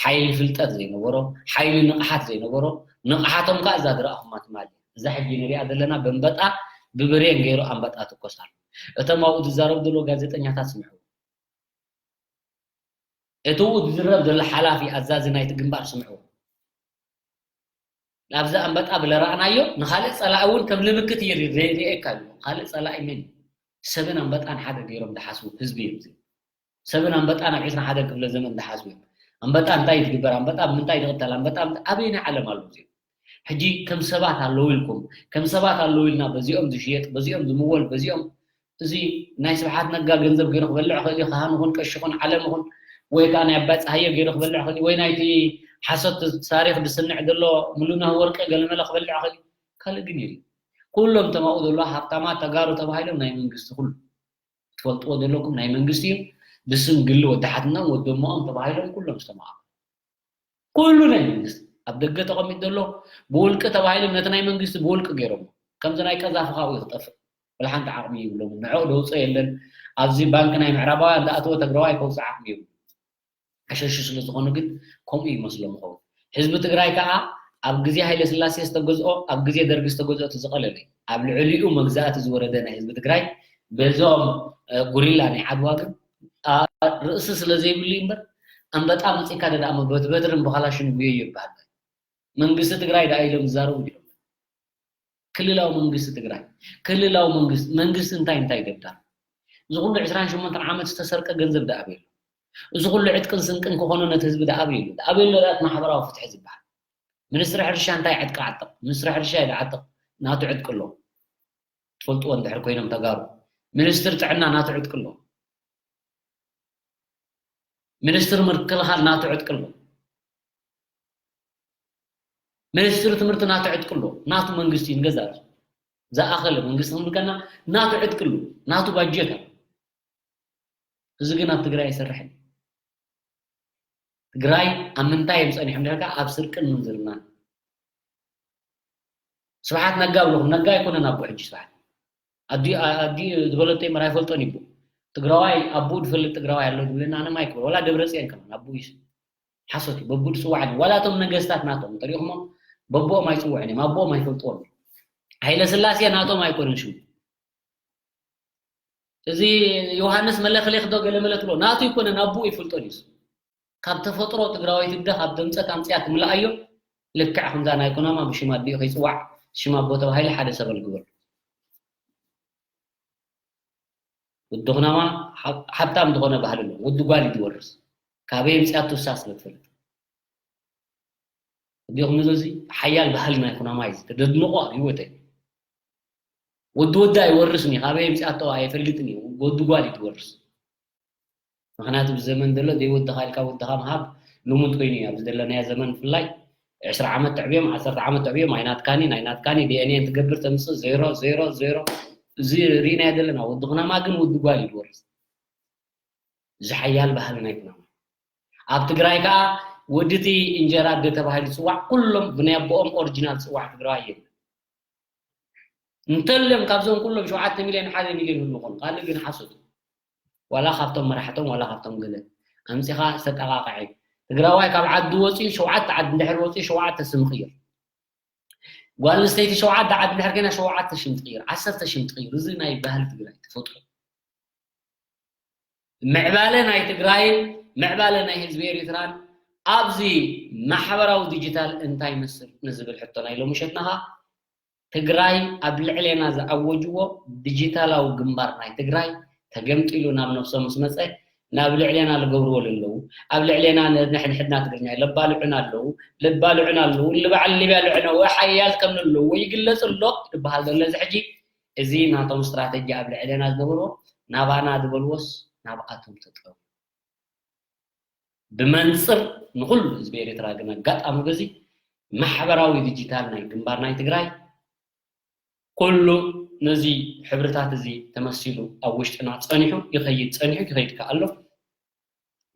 ሓይሊ ፍልጠት ዘይነበሮ፣ ሓይሊ ንቕሓት ዘይነበሮ፣ ንቕሓቶም ከኣ እዛ ዝረኣኹማ ትማሊ እዛ ሕጂ ንሪኣ ዘለና በንበጣ ብብሬን ገይሩ ኣንበጣ ትኮስ ኣሎ። እቶም ኣብኡ ዝዛረቡ ዘለዉ ጋዜጠኛታት ስምዕዎ። እቲ ኣብኡ ዝዝረብ ዘሎ ሓላፊ ኣዛዚ ናይቲ ግንባር ስምዕዎ። ናብዚ ኣንበጣ ብለረኣናዮ ንኻልእ ጸላኢ እውን ከም ልምክት ይርኤካ ኣሎ። ካልእ ጸላኢ መን እዩ? ሰብን ኣንበጣን ሓደ ገይሮም ዝሓስቡ ህዝቢ እዮም እዚኦም። ሰብን ኣንበጣን ኣብ ዕስራን ሓደን ክፍለ ዘመን ዝሓስቡ እዮም። ኣንበጣ እንታይ እዩ ዝግበር? ኣንበጣ ብምንታይ ዝቕተል? ኣንበጣ ኣበየናይ ዓለም ኣለዉ እዚኦም? ሕጂ ከም ሰባት ኣለዉ ኢልኩም ከም ሰባት ኣለዉ ኢልና በዚኦም ዝሽየጥ በዚኦም ዝምወል በዚኦም እዚ ናይ ስብሓት ነጋ ገንዘብ ገይሩ ክበልዕ ክእል እዩ፣ ካህን ይኹን ቀሺ ይኹን ዓለም ይኹን ወይ ከዓ ናይ ኣባይ ፀሃየ ገይሩ ክበልዕ ክእል ወይ ናይቲ ሓሶት ታሪክ ዝስንዕ ዘሎ ሙሉነህ ወርቂ ገለመለ ክበልዕ ክእል ካልእ ግን የለ። ኩሎም ተማኡ ዘሎ ሃብታማት ተጋሩ ተባሂሎም ናይ መንግስቲ ኩሉ ትፈልጥዎ ዘለኩም ናይ መንግስቲ እዩ። ብስም ግሊ ወዲ ሓትናን ወዲ እሞኦም ተባሂሎም ኩሎም ዝተማቐሉ ኩሉ ናይ መንግስቲ ኣብ ደገ ተቐሚጥ ዘሎ ብውልቂ ተባሂሉ ነቲ ናይ መንግስቲ ብውልቂ ገይሮሞ ከምዚ ናይ ቀዛፊ ካብኡ ክጠፍእ ወላ ሓንቲ ዓቕሚ ይብሎም ንዕኡ ደውፀ የለን ኣብዚ ባንክ ናይ ምዕራባውያን ዝኣተወ ተግራዋይ ከውፅእ ዓቕሚ ይብሉ ኣሸሹ ስለ ዝኾኑ ግን ከምኡ ይመስሎም ይኸውን ህዝቢ ትግራይ ከዓ ኣብ ግዜ ሃይለ ስላሴ ዝተገዝኦ ኣብ ግዜ ደርጊ ዝተገዝኦ እቲ ዝቐለለ እዩ ኣብ ልዕሊኡ መግዛእቲ ዝወረደ ናይ ህዝቢ ትግራይ በዞም ጉሪላ ናይ ዓድዋ ግን ርእሲ ስለ ዘይብሉ እዩ እምበር ኣንበጣ መፂእካ ደኣ በትበትርን ብካላሽን ጉየዮ ይበሃል መንግስቲ ትግራይ ደኣ ኢሎም ዝዛረቡ እዮም ክልላዊ መንግስቲ ትግራይ ክልላዊ መንግስቲ መንግስቲ እንታይ እንታይ ይገብዳ እዚ ኩሉ ዕስራን ሸሞንተን ዓመት ዝተሰርቀ ገንዘብ ደኣ ኣበይ ኣሎ? እዚ ኩሉ ዕጥቅን ስንቅን ክኾኖ ነቲ ህዝቢ ደኣ ኣበይ ኣሎ? ደኣ ኣበይ ኣሎ ደኣ እቲ ማሕበራዊ ፍትሒ ዝበሃል? ሚኒስትሪ ሕርሻ እንታይ ዕጥቂ ዓጥቕ? ሚኒስትሪ ሕርሻ እዩ ዝዓጥቕ፣ ናቱ ዕጥቂ ኣሎ። ትፈልጥዎ እንድሕር ኮይኖም ተጋሩ፣ ሚኒስትሪ ጥዕና ናቱ ዕጥቂ ኣሎ። ሚኒስትሪ ምክልኻል ናቱ ዕጥቂ ኣሎ። ሚኒስትሪ ትምህርቲ ናቱ ዕጥቂ ኣሎ። ናቱ መንግስቲ ንገዛ ዝኣኸለ መንግስቲ ክንብልከና ናቱ ዕጥቂ ኣሎ። ናቱ ባጀት ኣሎ። እዚ ግን ኣብ ትግራይ ኣይሰርሕን። ትግራይ ኣብ ምንታይ እዮም ጸኒሖም? ደርጋ ኣብ ስርቅን ምንዝርናን። ስብሓት ነጋ ብለኹም፣ ነጋ ኣይኮነን ኣቦ ሕጂ ስብሓት። ኣዲ ኣዲ ዝበለቶ ይመር ኣይፈልጦን ይቡ። ትግራዋይ ኣቦኡ ዝፈልጥ ትግራዋይ ኣሎ ዝብለና ኣነ ማይክ ዋላ ደብረጽዮን ከማን ኣቦኡ ይስ ሓሶት እዩ። በቡ ዝጽዋዕ ዋላ እቶም ነገስታት ናቶም እንተሪእኹሞ በቦኦም ኣይጽውዕን እዮም፣ ኣቦኦም ኣይፈልጥዎም እዮም። ሃይለ ስላሴ ናቶም ኣይኮነን ሽሙ። እዚ ዮሃንስ መለክሌክ ዶ ገለ መለ ትብሎ ናቱ ይኮነን ኣቦኡ ይፈልጦን እዩ። ካብ ተፈጥሮ ትግራወይቲ እደ ካብ ደምፀት ኣምፅያ ትምልኣዮ። ልክዕ ከምዛ ናይ ኩናማ ብሽም ኣዲኡ ከይፅዋዕ ሽም ኣቦ ተባሂሉ ሓደ ሰበል ግበር። ወዲ ኩናማ ሓብ- ሓብታም ዝኾነ ባህሊ ኣሎ። ወዲ ጓል እዩ ዝወርስ። ካበይ ኣምፅያቶ እሳ ስለ ትፈልጥ። እዲኹም ንዘዚ ሓያል ባህሊ ናይ ኩናማ እዩ ተደድንቆ ኣብ ህይወተይ። ወዲ ወዲ ኣይወርስን እዩ። ካበይ ኣምፅያቶ ኣይፈልጥን እዩ። ወዲ ጓል እዩ ትወርስ። ምክንያቱ ብዘመን ዘሎ ዘይወድኻ ኢልካ ወድኻ ምሃብ ልሙድ ኮይኑ እዩ ኣብዚ ዘለናዮ ዘመን። ብፍላይ ዕስራ ዓመት ተዕብዮም ዓሰርተ ዓመት ተዕብዮም ኣይናትካኒ ናይናትካኒ ዲኤንኤ እንትገብር ተምፅእ ዜሮ ዜሮ ዜሮ። እዚ ርኢናዮ ዘለና። ወዲ ኩናማ ግን ወዲ ጓል እዩ ዝወርስ። እዚ ሓያል ባህሊ ናይ ኩናማ። ኣብ ትግራይ ከዓ ወዲ እቲ እንጀራ ኣደ ተባሂሉ ዝፅዋዕ ኩሎም ብናይ ኣቦኦም ኦሪጂናል ዝፅዋዕ ትግራዋይ የለን። እንተልዮም ካብዞም ኩሎም ሸውዓተ ሚልዮን ሓደ ሚልዮን ይህሉ ይኾኑ። ካልእ ግን ሓሶት እዩ። ዋላ ካብቶም መራሕቶም ዋላ ካብቶም ገለ ኣምፂኻ ዝተጠቃቕዐ እዩ። ትግራዋይ ካብ ዓዲ ወፂኡ ሸውዓተ ዓዲ እንድሕር ወፂኡ ሸውዓተ ስም ይቕይር። ጓል ኣንስተይቲ ሸውዓተ ዓዲ እንድሕር ኮይና ሸውዓተ ሽም ትቕይር፣ ዓሰርተ ሽም ትቕይር። እዚ ናይ ባህሊ ትግራይ ተፈጥሮ። ምዕባለ ናይ ትግራይን ምዕባለ ናይ ህዝቢ ኤሪትራን ኣብዚ ማሕበራዊ ዲጂታል እንታይ ይመስል ንዝብል ሕቶ ናይ ሎሚ ምሸትና ኸኣ ትግራይ ኣብ ልዕሌና ዝኣወጅዎ ዲጂታላዊ ግንባር ናይ ትግራይ ተገምጢሉ ናብ ነብሶም ምስ መጸ ናብ ልዕሌና ዝገብርዎ ዘለዉ ኣብ ልዕሌና ነንሕድሕድና ትግርኛ ለባልዑን ኣለዉ ለባልዑን ኣለዉ ልባዕል ሊብያ ልዕነ ወይ ሓያል ከም ዘለዉ ይግለጽ ኣሎ ዝበሃል ዘሎ እዚ ሕጂ እዚ ናቶም ስትራተጂ ኣብ ልዕሌና ዝገበርዎ ናባና ዝበልዎስ ናብኣቶም ተጠው ብመንፅር ንኩሉ ህዝቢ ኤርትራ ግን ኣጋጣሚ በዚ ማሕበራዊ ዲጂታል ናይ ግንባር ናይ ትግራይ ኩሉ ነዚ ሕብርታት እዚ ተመሲሉ ኣብ ውሽጥና ፀኒሑ ይኸይድ ፀኒሑ ይኸይድ ከኣሎ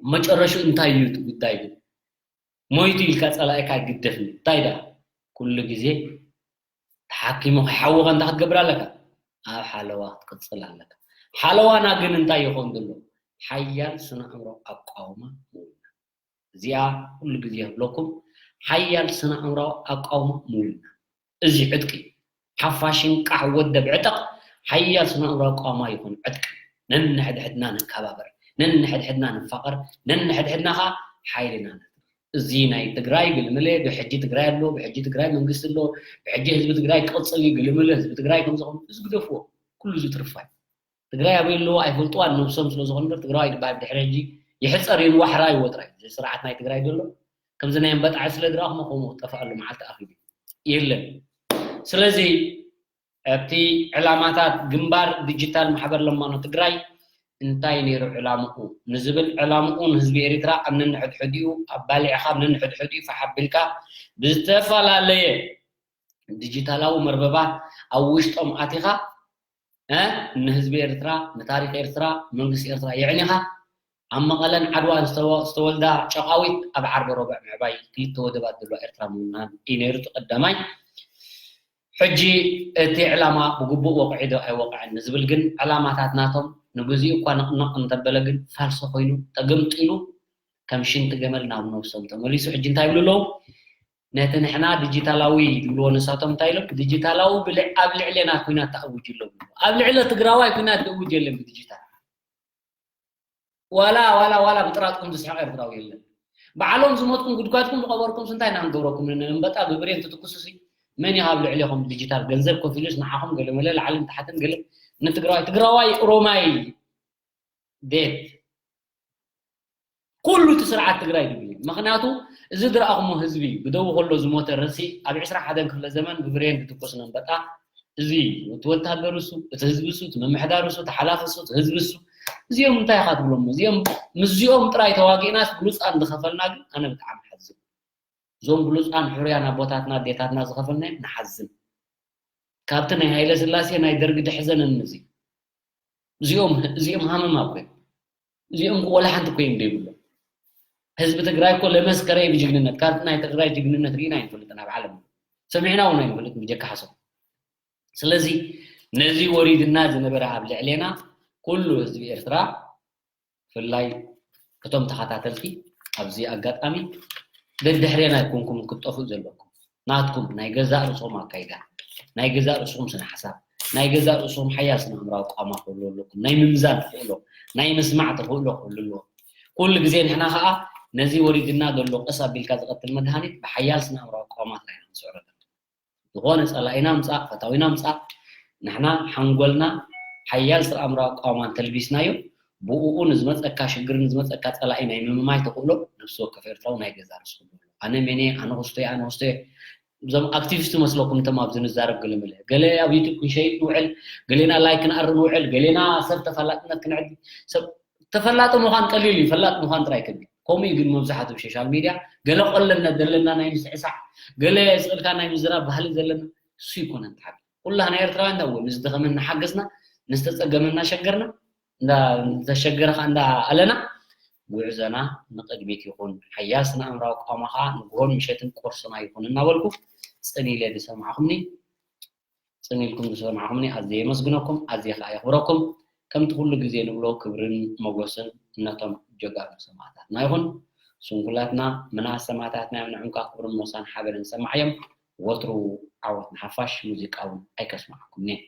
መጨረሹ እንታይ እዩ እቲ ጉዳይ ግን ሞይቱ ኢልካ ፀላኢካ ግደፍኒ እንታይ ዳ ኩሉ ግዜ ተሓኪሙ ከይሓወቐ እንታይ ክትገብር ኣለካ ኣብ ሓለዋ ክትቅፅል ኣለካ ሓለዋና ግን እንታይ ይኸውን ዘሎ ሓያል ስነ ኣእምሮ ኣቋውማ ምውና እዚኣ ኩሉ ግዜ ክብለኩም ሓያል ስነ ኣእምሮ ኣቋውማ ምውና እዚ ዕጥቂ ሓፋሽን ቃሕ ወደብ ዕጠቕ ሓያል ስነ ኣእምሮ ኣቋውማ ይኹን ዕጥቂ ነንሕድሕድና ንከባበር ነንሕድሕድና ንፋቐር ነንሕድሕድና ከዓ ሓይልና እዚ ናይ ትግራይ ግልምለ ብሕጂ ትግራይ ኣሎ ብሕጂ ትግራይ መንግስቲ ኣሎ ብሕጂ ህዝቢ ትግራይ ክቕፅል እዩ ግልምለ ህዝቢ ትግራይ ከምዝኾኑ እዚ ግደፍዎ ኩሉ እዚ ትርፋይ ትግራይ ኣበይ ኣለዎ ኣይፈልጥዋን ነብሶም ስለ ዝኾኑ በር ትግራዋይ ድባይ ብድሕሪ ሕጂ ይሕፀር ይንዋሕራ ይወጥራ እዚ ስርዓት ናይ ትግራይ ዘሎ ከምዚ ናይ ኣንበጣ ስለ ድረኹሞ ከምኡ ክጠፍኣሉ መዓልቲ ኣኺሉ የለን ስለዚ ኣብቲ ዕላማታት ግንባር ዲጂታል ማሕበር ለማኖ ትግራይ እንታይ ነይሩ ዕላምኡ ንዝብል ዕላምኡ ንህዝቢ ኤሪትራ ኣብ ነንሕድሕዲኡ ኣባሊዕኻ ኣብ ነንሕድሕዲኡ ፋሕ ኣቢልካ ብዝተፈላለየ ዲጂታላዊ መርበባት ኣብ ውሽጦም ኣቲኻ ንህዝቢ ኤርትራ ንታሪክ ኤርትራ መንግስቲ ኤርትራ የዕኒኻ ኣብ መቐለን ዓድዋን ዝተወልዳ ጨቓዊት ኣብ ዓርቢ ረቡዕ ምዕባይ ክልተ ወደባት ዘለዋ ኤርትራ ምውናን እዩ ነይሩ እቲ ቀዳማይ ሕጂ እቲ ዕላማ ብግቡእ ወቕዒ ዶ ኣይወቕዐን ንዝብል ግን ዕላማታት ናቶም ንግዚኡ እኳ ነቕነቕ እንተበለ ግን ፋልሶ ኮይኑ ተገምጢሉ ከም ሽንቲ ገመል ናብ ነብሶም ተመሊሱ ሕጂ እንታይ ይብሉ ኣለዉ ነቲ ንሕና ዲጂታላዊ ዝብልዎ ንሳቶም እንታይ ኢሎም ዲጂታላዊ ብልዕ ኣብ ልዕሌና ኩናት ተኣውጅ ኣለዉ ኣብ ልዕለ ትግራዋይ ኩናት ዝእውጅ የለን ብዲጂታል ዋላ ዋላ ዋላ ብጥራጥኩም ዝስሕቕ ኤርትራዊ የለን ባዕሎም ዝሞትኩም ጉድጓድኩም ዝቐበርኩም ስንታይ ኢና ክንገብረኩም ንንበጣ ብብሬን ትትኩሱሲ መን ይሃብ ልዕሌኹም ዲጂታል ገንዘብ ከፊሉስ ንዓኹም ገለመለ ላዕልን ታሕትን ገለ ንትግራዋይ ትግራዋይ ኦሮማይ ዴት ኩሉ እቲ ስርዓት ትግራይ ድብል እዩ። ምክንያቱ እዚ ዝረኣኹሞ ህዝቢ ብደቡ ከሎ ዝሞተ ረሲ ኣብ ዕስራ ሓደን ክፍለ ዘመን ብብሬን ብትኩስ ነንበጣ እዚ እቲ ወታደር እሱ፣ እቲ ህዝቢ እሱ፣ እቲ ምምሕዳር እሱ፣ እቲ ሓላፊ እሱ፣ እቲ ህዝቢ እሱ፣ እዚኦም እንታይ ኢኻ ትብሎም? እዚኦም ምስዚኦም ጥራይ ተዋጊእናስ ብሉፃን ዝኸፈልና ግን ኣነ ብጣዕሚ ሓዝን። እዞም ብሉፃን ሕሩያን ኣቦታትና ኣዴታትና ዝኸፈልናዮም ንሓዝን። ካብቲ ናይ ሃይለ ስላሴ ናይ ደርጊ ድሕዘነኒ እዚ እዚኦም እዚኦም ሃመማ እኮ እዮም። እዚኦም እኮ ወላ ሓንቲ እኮ እዮም ዘይብሎም። ህዝቢ ትግራይ እኮ ለመስከረ እዩ ብጅግንነት። ካብቲ ናይ ትግራይ ጅግንነት ርኢና ኣይንፈልጥን ኣብ ዓለም። ሰሚዕና እውን ኣይንፈልጥን ብጀካ ሓሶት። ስለዚ ነዚ ወሪድና ዝነበረ ኣብ ልዕሌና ኩሉ ህዝቢ ኤርትራ ብፍላይ እቶም ተኸታተልቲ ኣብዚ ኣጋጣሚ ደድሕሬና ኣይኮንኩም ክትጠፍኡ ዘለኩም። ናትኩም ናይ ገዛእ ርእስኹም ኣካይዳ፣ ናይ ገዛእ ርእስኹም ስነ ሓሳብ፣ ናይ ገዛእ ርእስኹም ሓያል ስነ ኣእምራዊ ኣቋማ ክህሉ ኣለኩም። ናይ ምምዛን ተኽእሎ፣ ናይ ምስማዕ ተኽእሎ ክህሉ ኣለዎ። ኩሉ ግዜ ንሕና ከዓ ነዚ ወሪድና ዘሎ ቀስ ኣቢልካ ዝቐትል መድሃኒት ብሓያል ስነ ኣእምራዊ ኣቋማትና ኢና ንስዕሮ ዘለና። ዝኾነ ጸላኢና ምጻእ፣ ፈታዊና ምጻእ፣ ንሕና ሓንጎልና ሓያል ስነ ኣእምራዊ ኣቋማን ተልቢስናዮ፣ ብእኡ ንዝመጸካ ሽግር ንዝመጸካ ጸላኢ ናይ ምምማይ ተኽእሎ ነፍሲ ወከፍ ኤርትራዊ ናይ ገዛ ርእስኹም። ኣነ ሜኔ፣ ኣነ ክስቶየ፣ ኣነ ክስቶየ። እዞም ኣክቲቪስት መስለኩም እቶም ኣብዚ ንዛረብ ገለመለ። ገለ ኣብ ዩቱብ ክንሸይጥ ንውዕል፣ ገሌና ላይክ ክንኣሪ ንውዕል፣ ገሌና ሰብ ተፈላጥነት ክንዕድ፣ ሰብ ተፈላጢ ምዃን ቀሊል እዩ፣ ፈላጥ ምዃን ጥራይ ከቢድ። ከምኡ እዩ ግን መብዛሕትኡ ሶሻል ሚድያ ገለ ቆለና ዘለና ናይ ምስዕሳዕ፣ ገለ ስእልካ ናይ ምዝራብ ባህሊ ዘለና እሱ ይኮነን ተሓቢ። ኩላህና ኤርትራውያን እወ ንዝደኸመና ሓገዝና፣ ንዝተጸገመና ሸገርና፣ እንዳ ዝተሸገረ ከኣ እንዳ ኣለና ጉዕዞና ንቕድሚት ይኹን። ሓያል ስነ ኣእምራዊ ኣቋማ ከኣ ንግሆን ምሸትን ቁርስና ይኹን እናበልኩ ጽን ኢለ ዝሰማዕኹምኒ ጽን ኢልኩም ዝሰማዕኹምኒ ኣዝየ የመስግነኩም፣ ኣዝየ ከኣ የኽብረኩም። ከምቲ ኩሉ ግዜ ንብሎ ክብርን ሞገስን ነቶም ጀጋኑ ሰማእታትና ይኹን። ስንኩላትና ምናት ሰማእታትና እዮም፣ ንዕም ከኣ ክብርን ሞሳን ሓበንን ሰማዕዮም። ወትሩ ዓወት ንሓፋሽ፣ ሙዚቃ እውን ኣይከስምዓኩምን እየ።